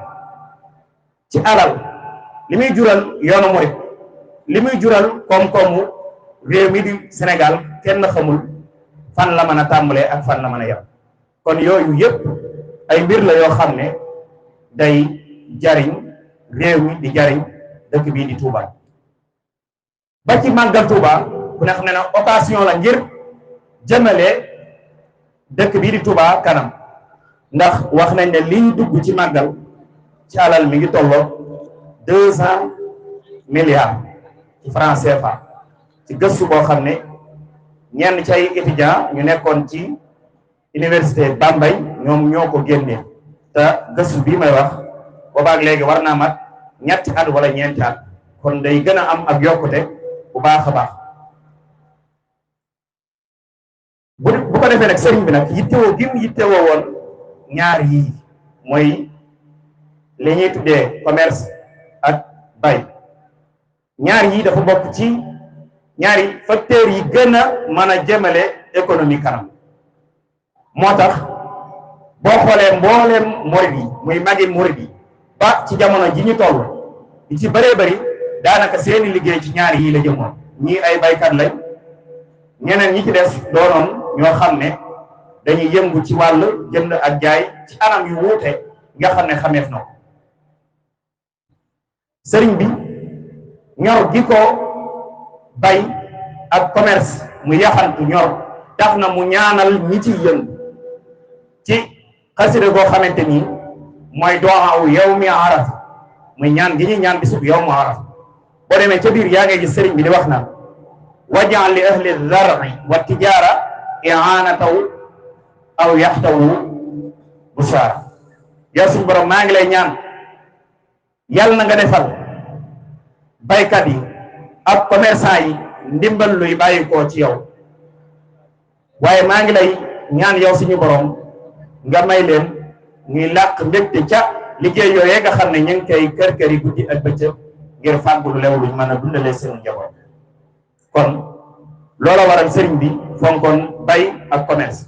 [SPEAKER 5] ci alal li muy jural yoonu murit li muy jural koom-koomu réew mi di Sénégal kenn xamul fan la mën a tàmbalee ak fan la mën a yem kon yooyu yëpp ay mbir la yoo xam ne day jariñ réew mi di jariñ dëkk bii di Touba ba ci màggal Touba ku ne xam ne na occasion la ngir jëmale dëkk bii di Touba kanam ndax wax nañ ne liñ dugg ci màggal ci alal mi ngi tolloo 200 milliards ci francs CFA ci gëstu boo xam ne ñenn ci ay étudiants ñu nekkoon ci université Bambey ñoom ñoo ko génnee te gëstu bii may wax boobaak léegi war naa mat ñetti at wala ñeenti at kon day gën a am ak yokkute bu baax a baax bu ko defee nag sëriñ bi nag yittewoo gi mu yittewoo woon ñaar yii mooy li ñuy tuddee commerce ak bay ñaar yii dafa bokk ci ñaari facteurs yi gën a mën a jëmale économie kanam moo tax boo xoolee mbooleem murid yi muy magi murid yi ba ci jamono ji ñu toll di ci bëree bëri daanaka seeni liggéey ci ñaar yii la jëmoon ñii ay baykat lañ ñeneen ñi ci des doonoon ñoo xam ne dañuy yëngu ci wàll jënd ak jaay ci anam yu wuute nga xam ne xameef na ko sëriñ bi ñor gi ko bay ak commerce mu yaxantu ñor tax na mu ñaanal ñi ci yëngu ci xasida goo xamante ni mooy doxawu yawmi arafa muy ñaan gi ñuy ñaan bisub yawmu arafa boo demee ca biir yaa ngay gis sëriñ bi di wax naan waj'al li ahli zar'i wa tijara i'anataw aw yaxtawu bushara yow suñu borom maa ngi lay ñaan yàlla na nga defal baykat yi ak commerçant yi ndimbal luy bàyyi koo ci yow waaye maa ngi lay ñaan yow suñu borom nga may leen ñuy làq mbégte ca liggéey yooyee nga xam ne ñu ngi koy kër yi guddi ak bëccëg ngir fàggu lu lew luñ mën a dundalee seen njaboot kon loola waral sëriñ bi fonkoon bay ak commerce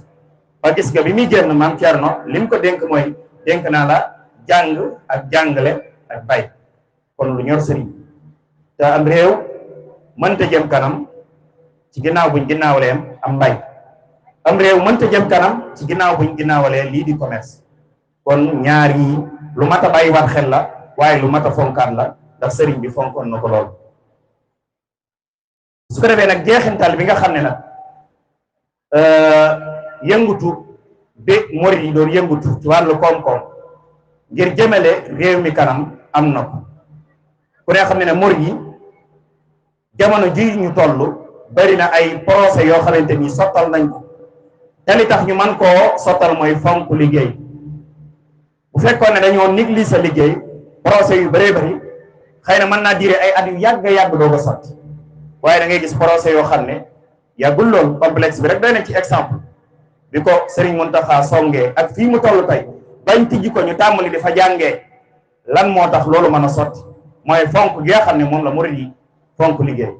[SPEAKER 5] ba gis nga bi muy génn maam Thierno li mu ko dénk mooy dénk naa la jàng ak jàngale ak bay kon lu ñor sëriñ te am réew mënta jëm kanam ci ginnaaw buñ ginnaawalee am mbay am réew mënta jëm kanam ci ginnaaw buñ ginnaawalee lii di commerce kon ñaar yi lu mat a bàyyi waat xel la waaye lu mat a fonkaan la ndax sëriñ bi fonkoon na ko lool su ko defee nag jeexintal bi nga xam ne nag yëngutu bi murid yi doon yëngutu ci wàllu koom-koom ngir jëmale réew mi kanam am na ko ku ne xam ne ne murid yi jamono ji ñu toll bari na ay procès yoo xamante ni sottal nañ ko te li tax ñu man koo sottal mooy fonk liggéey bu fekkoon ne dañoo négligé sa liggéey procès yu bëree bëri xëy na mën naa diire ay at yu yàgg doo ko sotti waaye da ngay gis procès yoo xam ne yàggul lool complexe bi rek doy na ci exemple bi ko Serigne Mountakha songee ak fii mu toll tey bañ tijji ko ñu tàmbali di fa jàngee lan moo tax loolu mën a sotti mooy fonk gi nga xam ne moom la murid yi fonk liggéey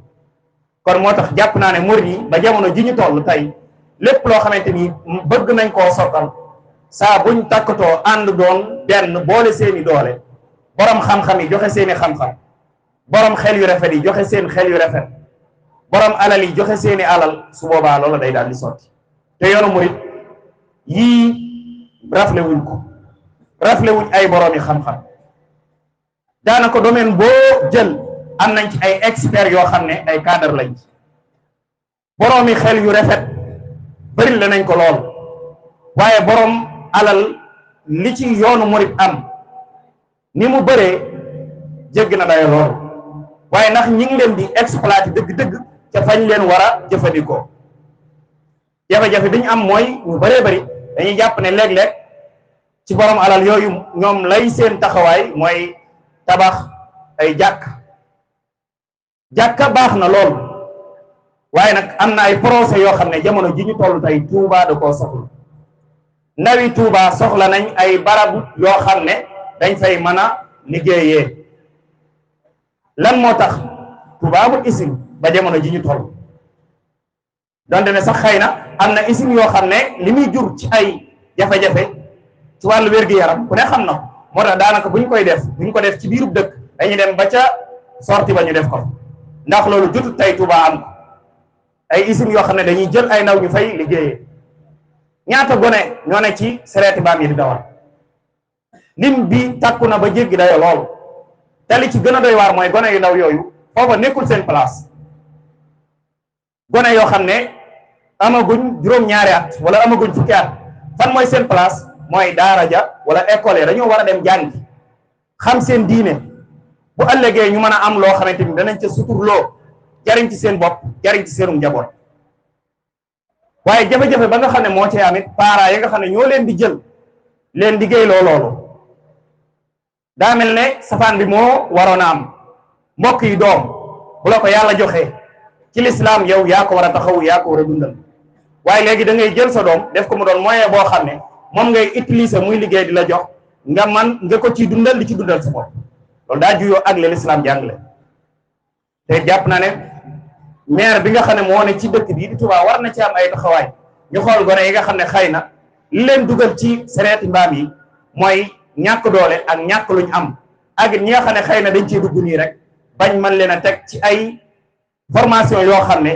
[SPEAKER 5] kon moo tax jàpp naa ne murid yi ba jamono ji ñu toll tey lépp loo xamante ni bëgg nañ koo sottal saa buñ takkatoo ànd doon benn boole seeni doole borom xam-xam yi joxe seeni xam-xam borom xel yu rafet yi joxe seen xel yu rafet borom alal yi joxe seeni alal su boobaa loola day daal di sotti te yoonu murid yii rafle wuñ ko rafle wuñ ay borom yi xam-xam daanaka domaine boo jël am nañ ci ay experts yoo xam ne ay cadre lañ ci borom yi xel yu rafet bëri la nañ ko lool waaye borom alal li ci yoonu murid am ni mu bëree jégg na dayo lool waaye ndax ñi ngi leen di exploiter dëgg-dëgg ca fañ leen war a jëfandikoo jafe-jafe bi ñu am mooy ñu bëree bëri dañuy jàpp ne léeg-léeg ci borom alal yooyu ñoom lay seen taxawaay mooy tabax ay jàkka baax na lool waaye nag am na ay procès yoo xam ne jamono ji ñu toll tey Touba da koo soxla ndawi Touba soxla nañ ay barab yoo xam ne dañ fay mën a liggéeyee lan moo tax Touba amul usine ba jamono ji ñu toll donte ne sax xëy na am na usine yoo xam ne li muy jur ci ay jafe-jafe ci wàllu wér-gu-yaram ku ne xam na ko moo tax daanaka buñ koy def buñ ko def ci biirub dëkk dañuy dem ba ca sorti ba ñu def ko ndax loolu jutut tey Touba am ko ay usines yoo xam ne dañuy jël ay ndaw ñu fay liggéeyee. ñaata gone ñoo ne ci sareeti mbaam yi di dawal lim bi takku na ba jéggi dayo lool te li ci gën a doy waar mooy gone yu ndaw yooyu foofa nekkul seen place gone yoo xam ne amaguñ juróom-ñaari at wala amaguñ fukki at fan mooy seen place mooy daara ja wala école ya dañoo war a dem jàngi xam seen diine bu ëllëgee ñu mën a am loo xamante ni danañ ca suturloo jariñ ci seen bopp jariñ ci seenum njaboot waaye jafe-jafe ba nga xam ne moo ci amit parents yi nga xam ne ñoo leen di jël leen liggéey loolu daa mel ne safaan bi moo waroon a am mbokk yi doom bu la ko yàlla joxee ci lislaam yow yaa ko war a taxaw yaa ko war a dundal waaye léegi da ngay jël sa doom def ko mu doon moyen boo xam ne moom ngay utiliser muy liggéey di la jox nga ko ciy dundal di ci dundal sa bopp loolu daa juyoo ak le lislaam jàngale te jàpp na ne maire bi nga xam ne moo ne ci dëkk bii di Touba war na ci am ay taxawaay ñu xool gone yi nga xam ne xëy na li leen dugal ci sareeti mbaam yi mooy ñàkk doole ak ñàkk luñ am ak ñi nga xam ne xëy na dañ ciy dugg nii rek bañ mën leen a teg ci ay formation yoo xam ne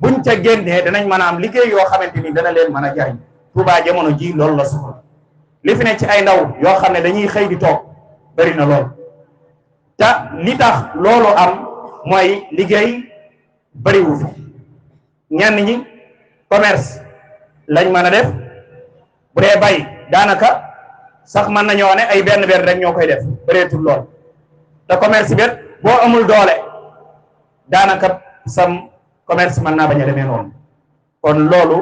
[SPEAKER 5] buñ ca génnee danañ mën a am liggéey yoo xamante ni dana leen mën a jariñ Touba jamono ji loolu la soxla li fi ne ci ay ndaw yoo xam ne dañuy xëy di toog bari na lool te li tax loolu am mooy liggéey bariwu fi ñenn ñi commerce lañ mën a def bu dee bay daanaka sax mën nañoo ne ay benn rek ñoo koy def bëreetul lool te commerce bet boo amul doole daanaka sam commerce mën naa bañ a demee noonu kon loolu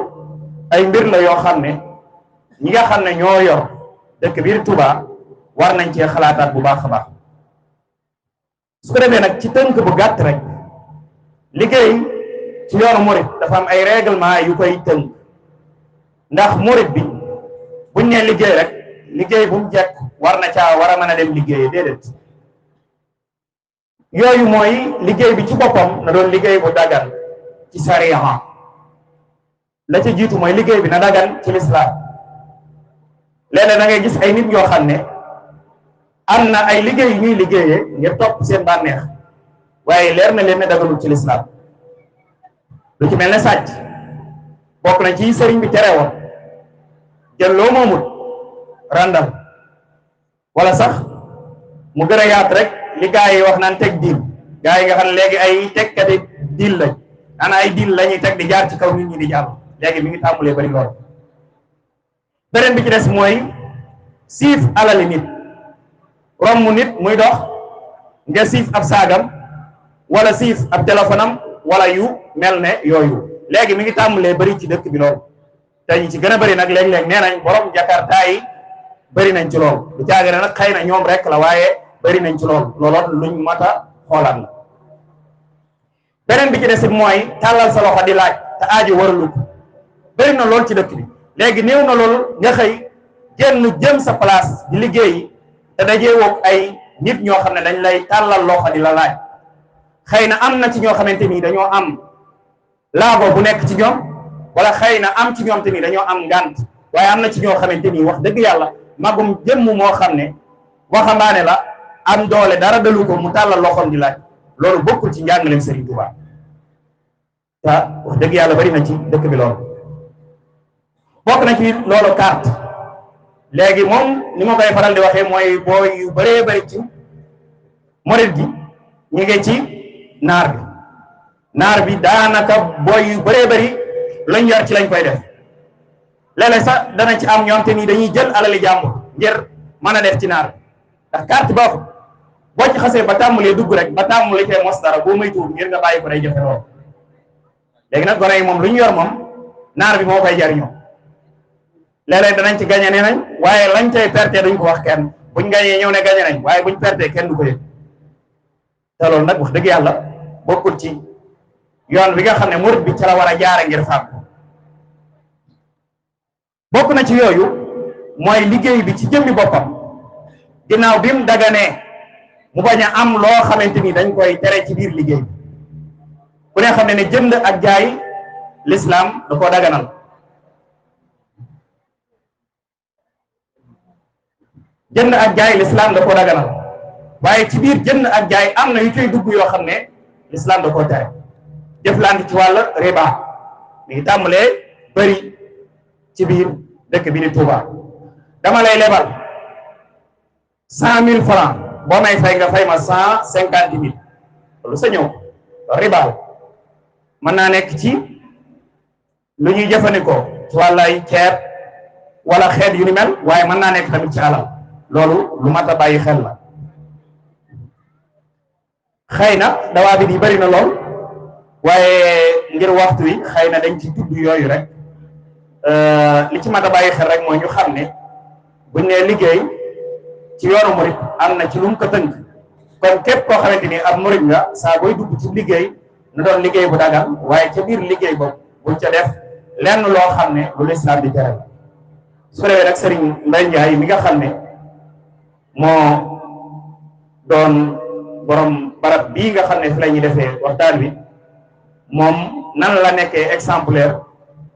[SPEAKER 5] ay mbir la yoo xam ne ñi nga xam ne ñoo yor dëkk biir Touba war nañ cee xalaataat bu baax a baax su ko defee nag ci tënk bu gàtt rek liggéey ci yoonu murit dafa am ay règlement yu koy tënk ndax murit bi buñ ne liggéey rek liggéey bu mu jekk war na caa war a mën a dem liggéey déedéet yooyu mooy liggéey bi ci boppam na doon liggéey bu dagan ci sariya la ca jiitu mooy liggéey bi na dagan ci lislaam léeg-léeg da ngay gis ay nit yoo xam ne am na ay liggéey yu ñuy liggéeyee ngir topp seen bànneex waaye leer na leen ne daganul ci lislaam lu ci mel ne sàcc bokk na ci sëriñ bi tere woon jël loo moomut randal wala sax mu gën a yaat rek li gaa yi wax naan teg diil gaa yi nga xam ne léegi ay tegkati diil lañ naan ay diil la ñuy teg di jaar ci kaw nit ñi di jàll léegi mi ngi tàmmulee bari lool beneen bi ci des mooy siif alali nit romb nit muy dox nga siif ab saagam wala siif ab téléphone am wala yu mel ne yooyu léegi mi ngi tàmmulee bari ci dëkk bi lool te ñi ci gën a bari nag léeg-léeg nee nañ borom jakarta yi bari nañ ci lool du caage ne nag xëy na ñoom rek la waaye bari nañ ci lool looloot luñ mat a xoolaat la beneen bi ci des mooy tàllal sa loxo di laaj te aajo waralu ko bari na lool ci dëkk bi léegi néew na lool nga xëy génn jëm sa place di liggéeyi te dajee woog ay nit ñoo xam ne dañ lay tàllal loxo di la laaj xëy na am na ci ñoo xamante ni dañoo am laago bu nekk ci ñoom wala xëy na am ci ñoom te ni dañoo am ngànt waaye am na ci ñoo xamante ni wax dëgg yàlla magum jëmm moo xam ne waxambaane la am doole dara dalu ko mu tàllal loxoom di laaj loolu bokkul ci njàngaleem Serigne Touba te wax dëgg yàlla bari na ci dëkk bi loolu bokk na ci loolu carte léegi moom ni ma koy faral di waxee mooy booy yu bëree bëri ci morit gi ñu ngi ci naar bi daanaka booy yu bëree bëri lañ yor ci lañ koy def léeg-léeg sax dana ci am ñoom te nii dañuy jël alali jàmbur ngir mën a def ci naar ndax carte baaxul boo ci xasee ba tàmmulee dugg rek ba tàmmulee cee mos dara boo moytuwul ngir nga bàyyi ko day jafe lool léegi nag gone yi moom lu ñu yor moom naar bi moo koy jariñoo léeg-léeg danañ ci gañe nee nañ waaye lañ cay perte duñ ko wax kenn buñ gañee ñëw ne gañe nañ waaye buñ perte kenn du ko yëg te loolu nag wax dëgg yàlla bokkul ci yoon bi nga xam ne murid bi ca la war a jaare ngir fàgg bokk na ci yooyu mooy liggéey bi ci jëmmi boppam ginnaaw bi mu daganee mu bañ a am loo xamante ni dañ koy tere ci biir liggéey bi ku ne xam ne jënd ak jaay l'islam da koo daganal jënd ak jaay l'islam da koo daganal waaye ci biir jënd ak jaay am na yu koy dugg yoo xam ne l'islam da koo tere jëflante ci wàll riba mi ngi tàmbalee bëri ci biir dëkk bi di Touba. dama lay lebal 100 000 francs boo may fay nga fay ma 150 000 loolu sa ñëw riba mën naa nekk ci lu ñuy jëfandikoo ci wàllu ay ceeb wala xeet yu ni mel waaye mën naa nekk tamit ci alal loolu lu mat a bàyyi xel la. xëy na dawaa bi di bëri na lool waaye ngir waxtu wi xëy na dañ ci tudd yooyu rek li ci mat a bàyyi xel rek mooy ñu xam ne buñ nee liggéey ci yoonu murit am na ci lu mu ko tënk kon képp koo xamante ni ab murit nga saa booy dugg ci liggéey na doon liggéey bu dagal waaye ca biir liggéey boobu buñ ca def lenn loo xam ne lu lislaam di tere la su ko defee nag Serigne Mbaye Ndiaye mi nga xam ne moo doon borom barab bii nga xam ne fi la ñuy defee waxtaan wi moom nan la nekkee exemplaire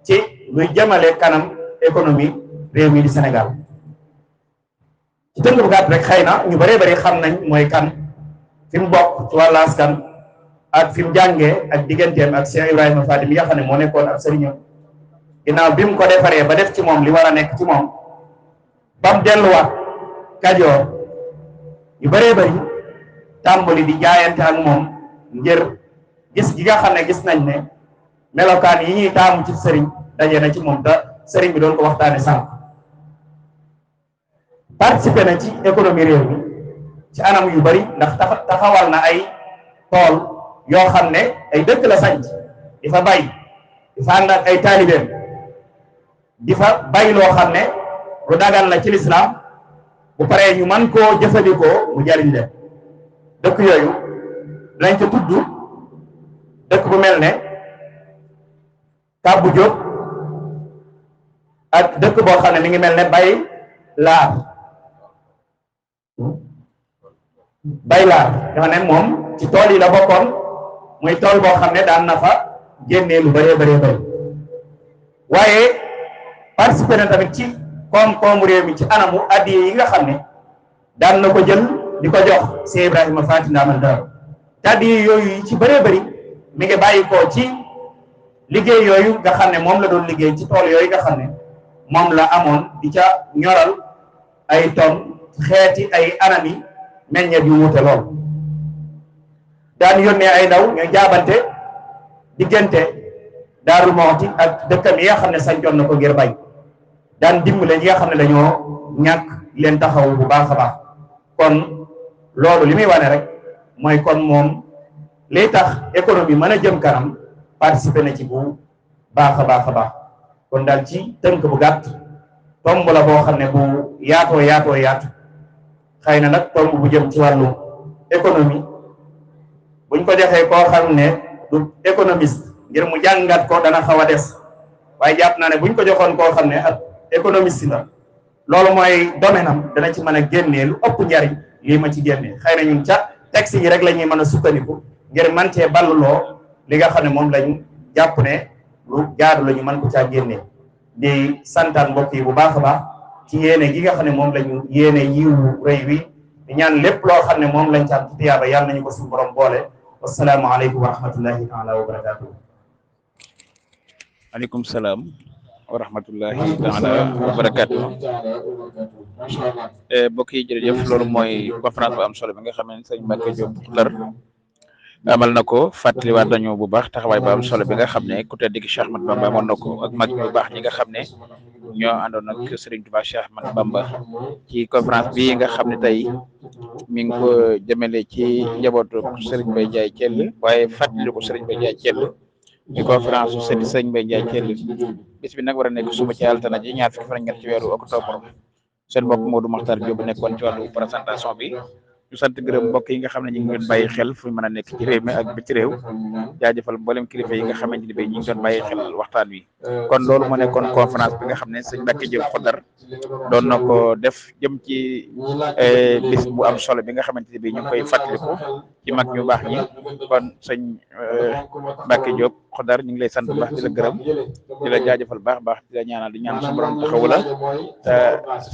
[SPEAKER 5] ci luy jëmale kanam économie réew mi di Sénégal ci tënk bu gàtt rek xëy na ñu bëree bëri xam nañ mooy kan fi mu bokk ci wàllu askan ak fi mu jàngee ak digganteem ak Cheikh Ibrahima Fati mi nga xam ne moo nekkoon ak sëriñam ginnaaw bi mu ko defaree ba def ci moom li war a nekk ci moom ba mu delluwaat Kajoor ñu bëree bëri tàmbali di jaayante ak moom ngir gis gi nga xam ne gis nañ ne melokaan yi ñuy taamu ci sëriñ daje na ci moom te sëriñ bi doon ko waxtaane sànq participé na ci économie réew mi ci anam yu bari ndax taxawal na ay tool yoo xam ne ay dëkk la sanc di fa bay di fa ànd ak ay taalibeem di fa bay loo xam ne lu dagal la ci lislaam bu paree ñu man koo jëfandikoo mu jariñ leen dëkk yooyu lañ ca tudd dëkk bu mel ne Kàbbu Jóob ak dëkk boo xam ne mi ngi mel ne Baylaar dafa ne moom ci tool yi la bokkoon muy tool boo xam ne daan na fa génnee lu bëree bëri waaye participé na tamit ci koom-koomu réew mi ci anamu addiye yi nga xam ne daan na ko jël di ko jox Cheikh Ibrahima Fati Ndamal Daaru te addiye yooyu ci bëree bëri mi ngi bàyyi ko ci liggéey yooyu nga xam ne moom la doon liggéey ci tool yooyu nga xam ne moom la amoon di ca ñoral ay ton xeeti ay anami meññeet yu wuute lool daan yónnee ay ndaw ñu jaabante diggante Daaru Muxti ak dëkkam yi nga xam ne sañcoon na ko ngir bay daan dimbale ñi nga xam ne dañoo ñàkk leen taxaw bu baax a baax kon loolu li muy wane rek mooy kon moom liy tax économie mën a jëm kanam participer na ci bu baax a baax kon daal ci tënk bu gàtt tomb la boo xam ne bu yaatoo yaatu xëy na nag tomb bu jëm ci wàllu économie buñ ko joxee koo xam ne du économiste ngir mu jàngat ko dana xaw a des waaye jàpp naa ne buñ ko joxoon koo xam ne ak économiste la loolu mooy domaine am dana ci mën a génnee lu ëpp njariñ lii ma ci génnee xëy na ñun ca texte yi rek la ñuy mën a sukkandiku ngir man cee balluloo li nga xam ne moom lañ jàpp ne lu jaadu la ñu mën ko caa génnee di santaan mbokk yi bu baax a baax ci yéene gi nga xam ne moom lañu yéene yiwu rëy wi di ñaan lépp loo xam ne moom lañ ci am ci tiyaaba yàlla nañu ko suñu borom boole wassalaamu aleykum wa rahmatullahi taala wa barakatuh
[SPEAKER 4] aleykum salaam wa rahmatullahi taala wa barakatuh mbokk yi jërëjëf loolu mooy conférence bu am solo bi nga xam ne sëñ Mbacke Diop Ndar amal na ko fàttaliwaat nañu bu baax taxawaay bu am solo bi nga xam ne ku tedd ki Cheikh Ahmad Bamba amoon na ko ak mag ñu baax ñi nga xam ne ñoo àndoon ak Serigne Touba Cheikh Ahmad Bamba ci conférence bi nga xam ne tey mi ngi ko jëmale ci njabootu Serigne Mbaye Ndiaye Thiel waaye fàttali ko Serigne Mbaye Ndiaye Thiel di conférence su Serigne Mbaye Ndiaye Thiel bis bi nag war a nekk suba ci altine ji ñaar fukki fan ak ñett ci weeru octobre seen mbokk Modou Makhtar Diop nekkoon ci wàllu présentation bi ñu sant gërëm mbokk yi nga xam ne ñu ngi doon bàyyi xel fu ñu mën a nekk ci réew mi ak bi ci réew jaajëfal mboolem kilifa yi nga xamante ni bi ñu ngi doon bàyyi xel waxtaan wi kon loolu moo nekkoon conférence bi nga xam ne sëñ Mbacke Diop Ndar doon na ko def jëm ci bis bu am solo bi nga xamante ni bi ñu ngi koy fàttaliku ci mag ñu baax ñi kon sëñ Mbacke Diop Ndar ñu ngi lay sant bu baax di la gërëm di la jaajëfal baax di la ñaanal di ñaan su borom taxawu la te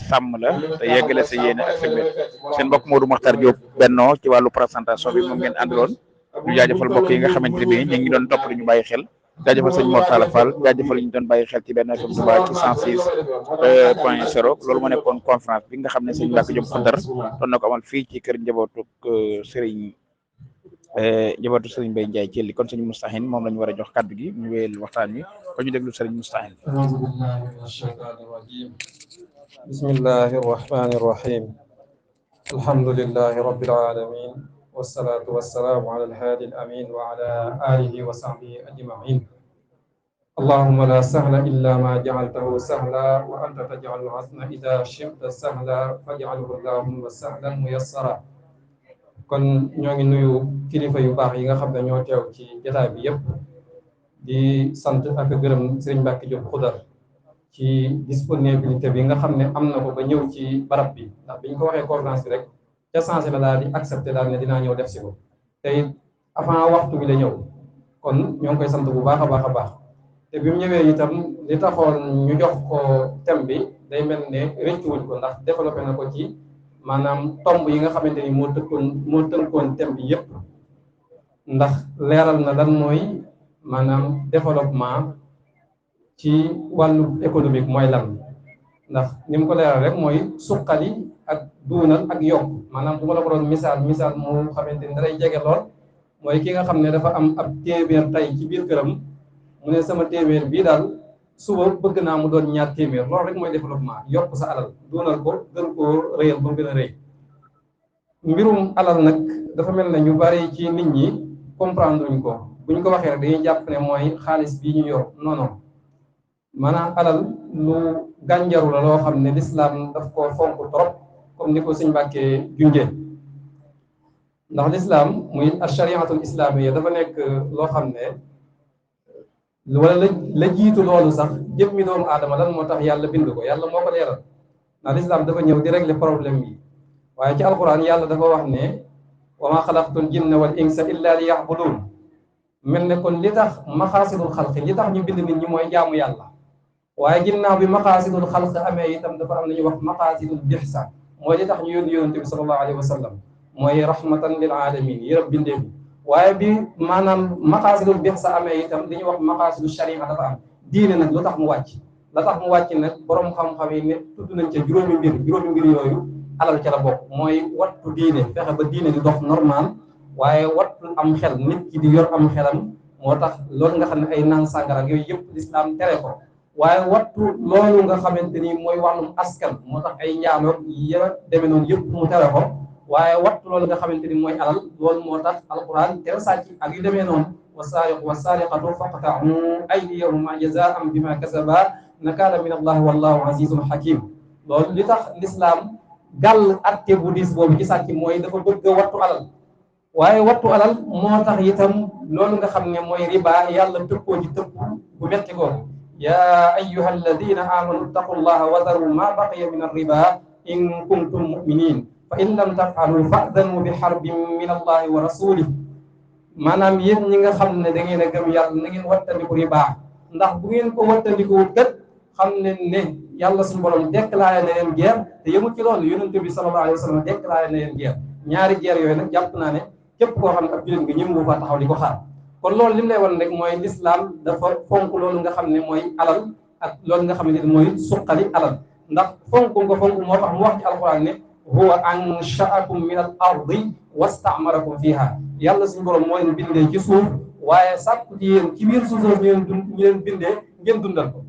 [SPEAKER 4] sàmm la te yeggale sa yéene ak sa mbir seen mbokk Modou Makhtar Diop Benno ci wàllu présentation bi moom ngeen àndaloon ñu jaajëfal mbokk yi nga xamante ne ñu ngi doon topp di ñu bàyyi xel jaajëfal sëñ Mor Talla Fall jaajëfal ñu doon bàyyi xel ci benn FM Touba ci 106.0 loolu moo nekkoon conférence bi nga xam ne sëñ Mbacke Diop Xudar doon na ko amal fii ci kër njabootu Serigne Mbaye Ndiaye Thielly kon sëñ Moustahine moom la ñu war a jox kàddu gi ñu wéyal waxtaan wi kon ñu déglu Serigne Moustahine.
[SPEAKER 7] a'uuzu billahi minash shaytaanir rajiim bismillahir rahmanir rahim alhamdulillahi rabbil alamin wassalatu wassalamu ala al-hadi al-amin wa ala alihi wa sahbihi ajma'in allahumma la sahla illa ma ja'altahu sahla wa anta taj'alul hazna idha shi'ta sahla faj'alhu allahumma sahlan muyassara kon ñoo ngi nuyu kilifa yu baax yi nga xam ne ñoo teew ci jotaay bi yëpp di sant ak gërëm Serigne Mbacke Diop Xudar ci disponibilité bi nga xam ne am na ko ba ñëw ci barab bi ndax biñ ko waxee conférence bi rek ca sensé la daal di accepté daal ne dinaa ñëw def si ko te it avant waxtu bi la ñëw kon ñoo ngi koy sant bu baax a baax a baax te bi mu ñëwee itam li taxoon ñu jox ko thème bi day mel ne rëccuwuñ ko ndax développé na ko ci maanaam tomb yi nga xamante ni moo tënkoon thème bi yëpp ndax leeral na lan mooy maanaam développement ci wàllu économique mooy lan ndax ni mu ko leeral rek mooy suqali ak duunal ak yokk maanaam bu ma la ko doon misaal moo xamante ni dalay jege lool mooy ki nga xam ne dafa am ab téeméer tey ci biir këram mu ne sama téeméer bii daal suba bëgg naa mu doon ñaar téeméer loolu rek mooy développement yokk sa alal duunal ko gën koo rëyal ba mu gën a rëy mbirum alal nag dafa mel ne ñu bari ci nit ñi comprendre wuñ ko bu ñu ko waxee rek dañuy jàpp ne mooy xaalis bii ñu yor non non maanaam alal lu gànjaru la loo xam ne l'islam daf ko fonk trop comme ni ko sëñ Mbàkke junjee ndax l'islam muy ashariatul islamiyya dafa nekk loo xam ne wala la jiitu loolu sax jëmmi doomu aadama lan moo tax yàlla bind ko yàlla moo ko leeral ndax l'islam dafa ñëw di régler problème yi waaye ci alquran yàlla dafa wax ne wa ma xalaqtul jinna wal insa illa li ya'budun mel ne kon li tax maxaasidul xalqi li tax ñu bind nit ñi mooy jaamu yàlla waaye ginnaaw bi maxaasidul xalq amee itam dafa am na ñuy wax maxaasidul bixsa mooy li tax ñu yónni yonent bi sallallahu alayhi wa sallam mooy rahmatan lil alamin yërëb bindee bi waaye bi maanaam maxaasidul bixsa amee itam li ñuy wax maxaasidu sharia dafa am diine nag lu tax mu wàcc la tax mu wàcc nag borom xam-xam yi ne tudd nañ ca juróomi mbir yooyu alal ca la bokk mooy wattu diine fexe ba diine di dox normal waaye wattu am xel nit ki di yor am xelam moo tax loolu nga xam ne ay naan sàngara ak yooyu yëpp l'islam tere ko waaye wattu loolu nga xamante ni mooy wàllum askan moo tax ay njaaloog ya demee noonu yëpp mu tere ko waaye wattu loolu nga xamante ni mooy alal loolu moo tax alquran tere sàcc ak yu demee noonu wasaariqu wasaariqatu faqta'u aydiyahuma jazaa'an bima kasaba nakaala min allah wallahu azizun hakim loolu li tax l'islam gàll atte bu diis boobu ci sàcc mooy dafa bëgg a wattu alal waaye wattu alal moo tax itam loolu nga xam ne mooy riba yàlla tëkkoo ci tëkku bu metti ko yaa ayyuha alladina amanu ittaqullaha wa daru ma baqiya min arriba in kuntum muminin fa in lam taf'alu fa'danu bi harbin min allahi wa rasulih maanaam yéen ñi nga xam ne da ngeen a gëm yàlla na ngeen wattandiku riba ndax bu ngeen ko wattandikuwut kat xam ne ne yàlla suñu borom déclaré na leen guerre te yëmul ci loolu yonent bi sallallahu alayhi wa sallam déclaré na leen guerre ñaari guerre yooyu nag jàpp naa ne képp koo xam ne ab jullit nga ñëm nga fa taxaw di ko xaar kon loolu li mu lay wan rek mooy l'islam dafa fonk loolu nga xam ne mooy alal ak loolu nga xam ne mooy suqali alal ndax fonk nga fonk moo tax mu wax ci alquran ne huwa ansha'akum min al ardi wastamarakum fiha yàlla suñu borom moo leen bindee ci suuf waaye sàkku ci yéen ci biir suuf ñu leen bindee ngeen dundal ko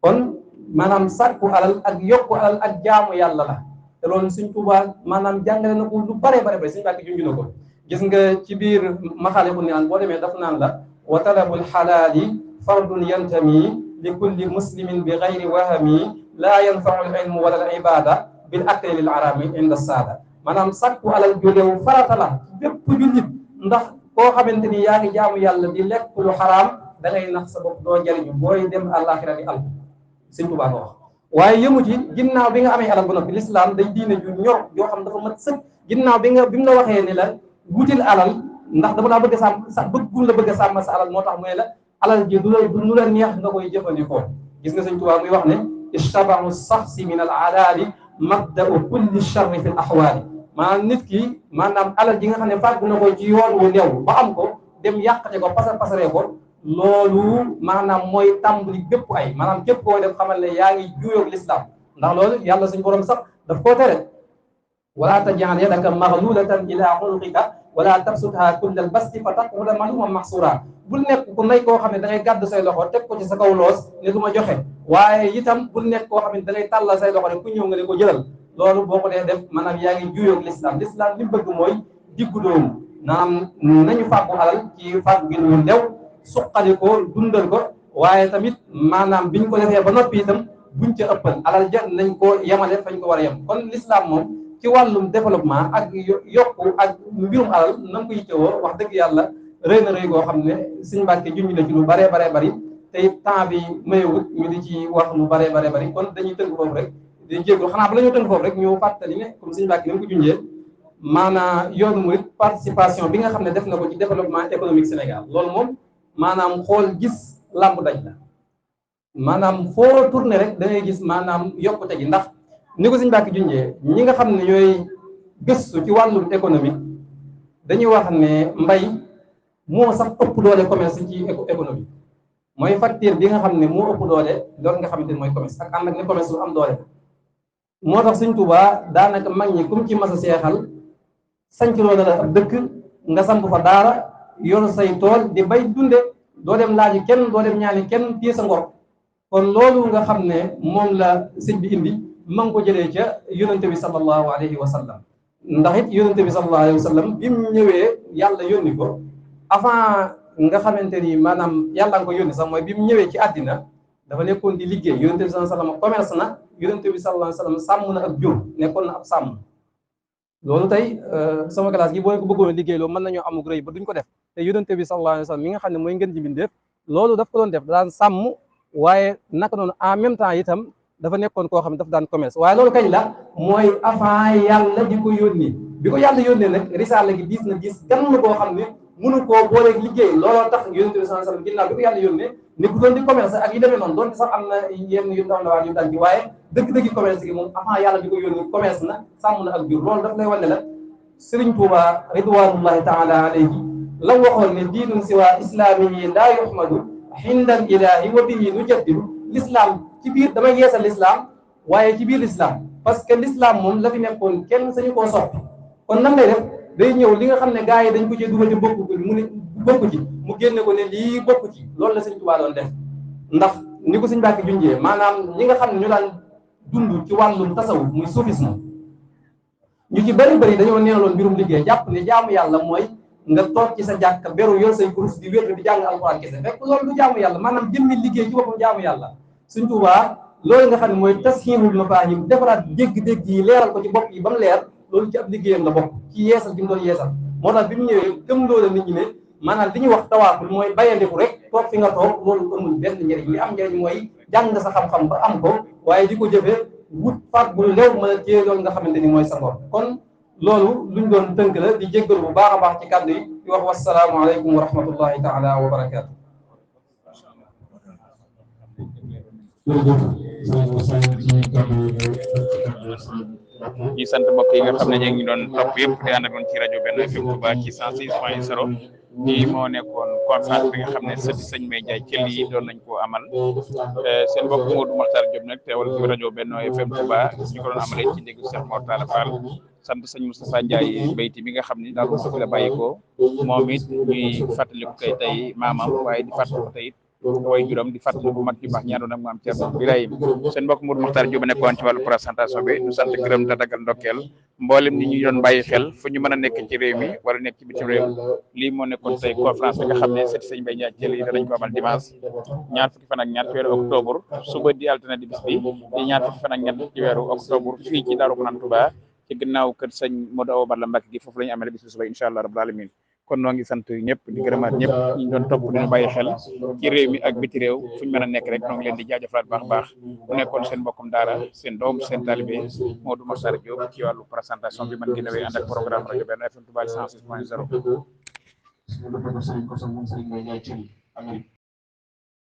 [SPEAKER 7] kon maanaam sàkku alal ak yokku alal ak jaamu yàlla la te loolu Sëñ Tuubaa maanaam jàngale na ko lu bare Sëñ Mbàkke junj na ko gis nga ci biir maxaaliqu naan boo demee daf naan la wa talabul xalaali fardun yantami li kulli muslimin bi gayri wahami laa yanfau al ilmu wala al ibada bil akli lil arami inda saada maanaam sàkku alal ju leew farata la bépp jullit ndax koo xamante ni yaa ngi jaamu yàlla di lekk lu xaraam da ngay nax sa bopp doo jariñu booy dem àllaaxira di al Sëñ Tuubaa ko wax waaye yëmu ci ginnaaw bi nga amee alal ba noppi l'islam day diine ju ñor yoo xam dafa mat sëkk ginnaaw bi mu la waxee ni la wutil alal ndax dama laa bëgg a sàmm sa bëggum la bëgg a sàmm sa alal moo tax mu ne la alal ji du la neex nga koy jëfandikoo gis nga Sëñ Tuubaa muy wax ne ishtabahu saxsi min al alaali mabda'u kulli charri fi l axwaali maanaam nit ki maanaam alal ji nga xam ne fàggu na ko ci yoon wu leew ba am ko dem yàqate ko pasaree ko loolu maanaam mooy tàmbali bépp ay maanaam képp koo def xamal ne yaa ngi juuyoog l'islam ndax loolu yàlla suñu borom sax daf koo tere wala taj'al yadaka maghlulatan ila unuqika wala tabsutha kullal basti fa taq'uda maluman mahsura bul nekk ku nay koo xam ne da ngay gàdd say loxo teg ko ci sa kaw loos ne du ma joxe waaye itam bul nekk koo xam ne da ngay tàllal say loxo ne ku ñëw nga ne ko jëlal loolu boo ko dee def maanaam yaa ngi juuyoog l'islam li mu bëgg mooy diggu doomu naam nañu fàggu alal ci fàggu gi ñu ndew suqali ko dundal ko waaye tamit maanaam biñ ko defee ba noppi itam buñ ca ëppal alal ja nañ ko yemale fañ ko war a yem kon l'islam moom ci wàllum développement ak yokku ak mbirum alal na nga ko yittewoo wax dëgg yàlla rëy na rëy goo xam ne Sëñ Mbàkke junj na ci lu baree bari te it temps bi mayewut ñu di ci wax lu baree bari kon dañuy tënk foofu rek di jéego xanaa ba la ñu tënk foofu rek ñu fàttali ne comme Sëñ Mbàkke ni mu ko junjee maanaam yoonu murit participation bi nga xam ne def na ko ci développement économique Sénégal loolu moom maanaam xool gis làmb daj la maanaam foo tourné rek da ngay gis maanaam yokkute gi ndax ni ko Sëñ Mbàkke junjee ñi nga xam ne ñooy gëstu ci wàllum économique dañuy wax ne mbay moo sax ëpp doole commerce ci économie mooy facteur bi nga xam ne moo ëpp doole loolu nga xamante ne mooy commerce ak ànd ak ne commerce lu am doole moo tax Sëñ Tuubaa daanaka mag ñi comme ci mas a seexal sanc loolu la ab dëkk nga samp fa daara yor say tool di bay dunde doo dem laaji kenn doo dem ñaani kenn téye sa ngor kon loolu nga xam ne moom la sëñ bi indi ma ngi ko jëlee ca yonente bi sallallahu alayhi wa sallam ndax it yonente bi sallallahu alayhi wa sallam bi mu ñëwee yàlla yónni ko avant nga xamante ni maanaam yàlla nga ko yónni sax mooy bi mu ñëwee ci àddina dafa nekkoon di liggéey yonente bi sallallahu alayhi wa sallam commerce na yonente bi sallallahu alayhi wa sallam sàmm na ak jur nekkoon na ab sàmm loolu tey sama classe gi boo ko bëggoon liggéey loolu mën nañoo amug rëy ba duñ ko def te yonente bi sallallahu alayhi wa sallam mi nga xam ne mooy ngeen ji mbindeef loolu daf ko doon def daan sàmm waaye naka noonu en même temps itam dafa nekkoon koo xam ne dafa daan commerce waaye loolu kañ la mooy avant yàlla di ko yónni bi ko yàlla yónnee nag risaala gi diis na diis gan koo xam ne mënu koo booleeg liggéey looloo tax yonente bi sallallahu alayhi wa sallam ginnaaw bi ko yàlla yónnee ni ku doon di commerce ak yi demee noonu doonte sax am na yenn yu ndaw ndawaan yu daan ci waaye dëgg-dëgg commerce gi moom avant yàlla di ko yónni commerce na sàmm na ak jur loolu daf lay wane la Sëriñ Tuuba ridwanullahi taala alayhi la waxoon ne diinun siwa islaamiyi laa yuhmadu hindal ilahi wa bihi nujaddidu l'islam ci biir damay yeesal l'islam waaye ci biir l'islam parce que l'islam moom la fi nekkoon kenn sañu koo soppi kon nan lay def day ñëw li nga xam ne gars yi dañ ko cee dugal te bokku ko mu ne bokku ci mu génne ko ne lii bokku ci loolu la Sëñ Tuubaa doon def ndax ni ko Sëñ Mbàkke junjee maanaam ñi nga xam ne ñu daan dund ci wàllum tasawuf muy soufisme ñu ci bëri dañoo neeloon mbirum liggéey jàpp ne jaamu yàlla mooy nga toog ci sa jàkk beru yor say kurus di wér di jàng alxuraan kese fekk loolu du jaamu yàlla maanaam jëmmi liggéey ci boppam jaamu yàlla Sëñ Tuubaa loolu nga xam ne mooy tasxiirul mafaahim defaraat dégg-dégg yi leeral ko ci bopp yi ba mu leer loolu ci ab liggéeyam la bokk ci yeesal gi mu doon yeesal moo tax bi mu ñëwee gëm loola nit ñi ne maanaam li ñuy wax tawaaful mooy bayandiku rek toog fi nga toog loolu amul benn njëriñ li am njëriñ mooy jàng sa xam-xam ba am ko waaye di ko jëfee wut faat bu lew mën a téye loolu nga xamante ni mooy sa ngor kon loolu luñ doon tënk la di jéggalu bu baax a baax ci kàddu yi di wax wassalaamu aleykum wa rahmatullahi taala wa barakaatu.
[SPEAKER 4] ñi sant mbokk yi nga xam ne ñu ngi doon topp yëpp di ànd ak ci rajo Benno FM Touba ci 106.0 ñii moo nekkoon conférence bi nga xam ne sëti sëñ Mbaye Ndiaye Thiel yi doon nañ koo amal seen mbokk Modou Makhtar Diop nag teewal ci rajo Benno FM Touba ñu ko doon amalee ci njëgu Cheikh Mor Talla Fall sant sëñ Moustapha Ndiaye Beyti bi nga xam ni daal moo fi la bàyyi ko moom it ñuy fàttaliku kay tey maamam waaye di fàttaliku tey it way juróom di fàttali bu mag yu baax ñaandoon ak maam Thierno Birahim seen mbokk Modou Makhtar Diop nekkoon ci wàllu présentation bi ñu sant gërëm te dagal ndokkeel mboolem ni ñu doon bàyyi xel fu ñu mën a nekk ci réew mi wala nekk ci bitim réew lii moo nekkoon tey conférence bi nga xam ne sëti sëñ Mbaye Ndiaye Thiel yi danañ ko amal dimanche ñaar fukki fan ak ñaar ci weeru octobre suba di altine di bis bi di ñaar fukki fan ak ñett ci weeru octobre fii ci Daaru Manaan Touba ci ginnaaw kër sëñ Modou Awa Balla Mbacke gi foofu la ñu amee bis bi suba incha allah rabbul alamin kon noo ngi sant ñëpp di gërëmaat ñëpp ñu doon topp diñu bàyyi xel ci réew mi ak biti réew fu ñu mën a nekk rek noo ngi leen di jaajëfalaat baax baax mu nekkoon seen mbokkum daara seen doom seen talibé Modou Makhtar Diop ci wàllu présentation bi man gi nawee ànd ak programme rajo Benno FM Touba 106.0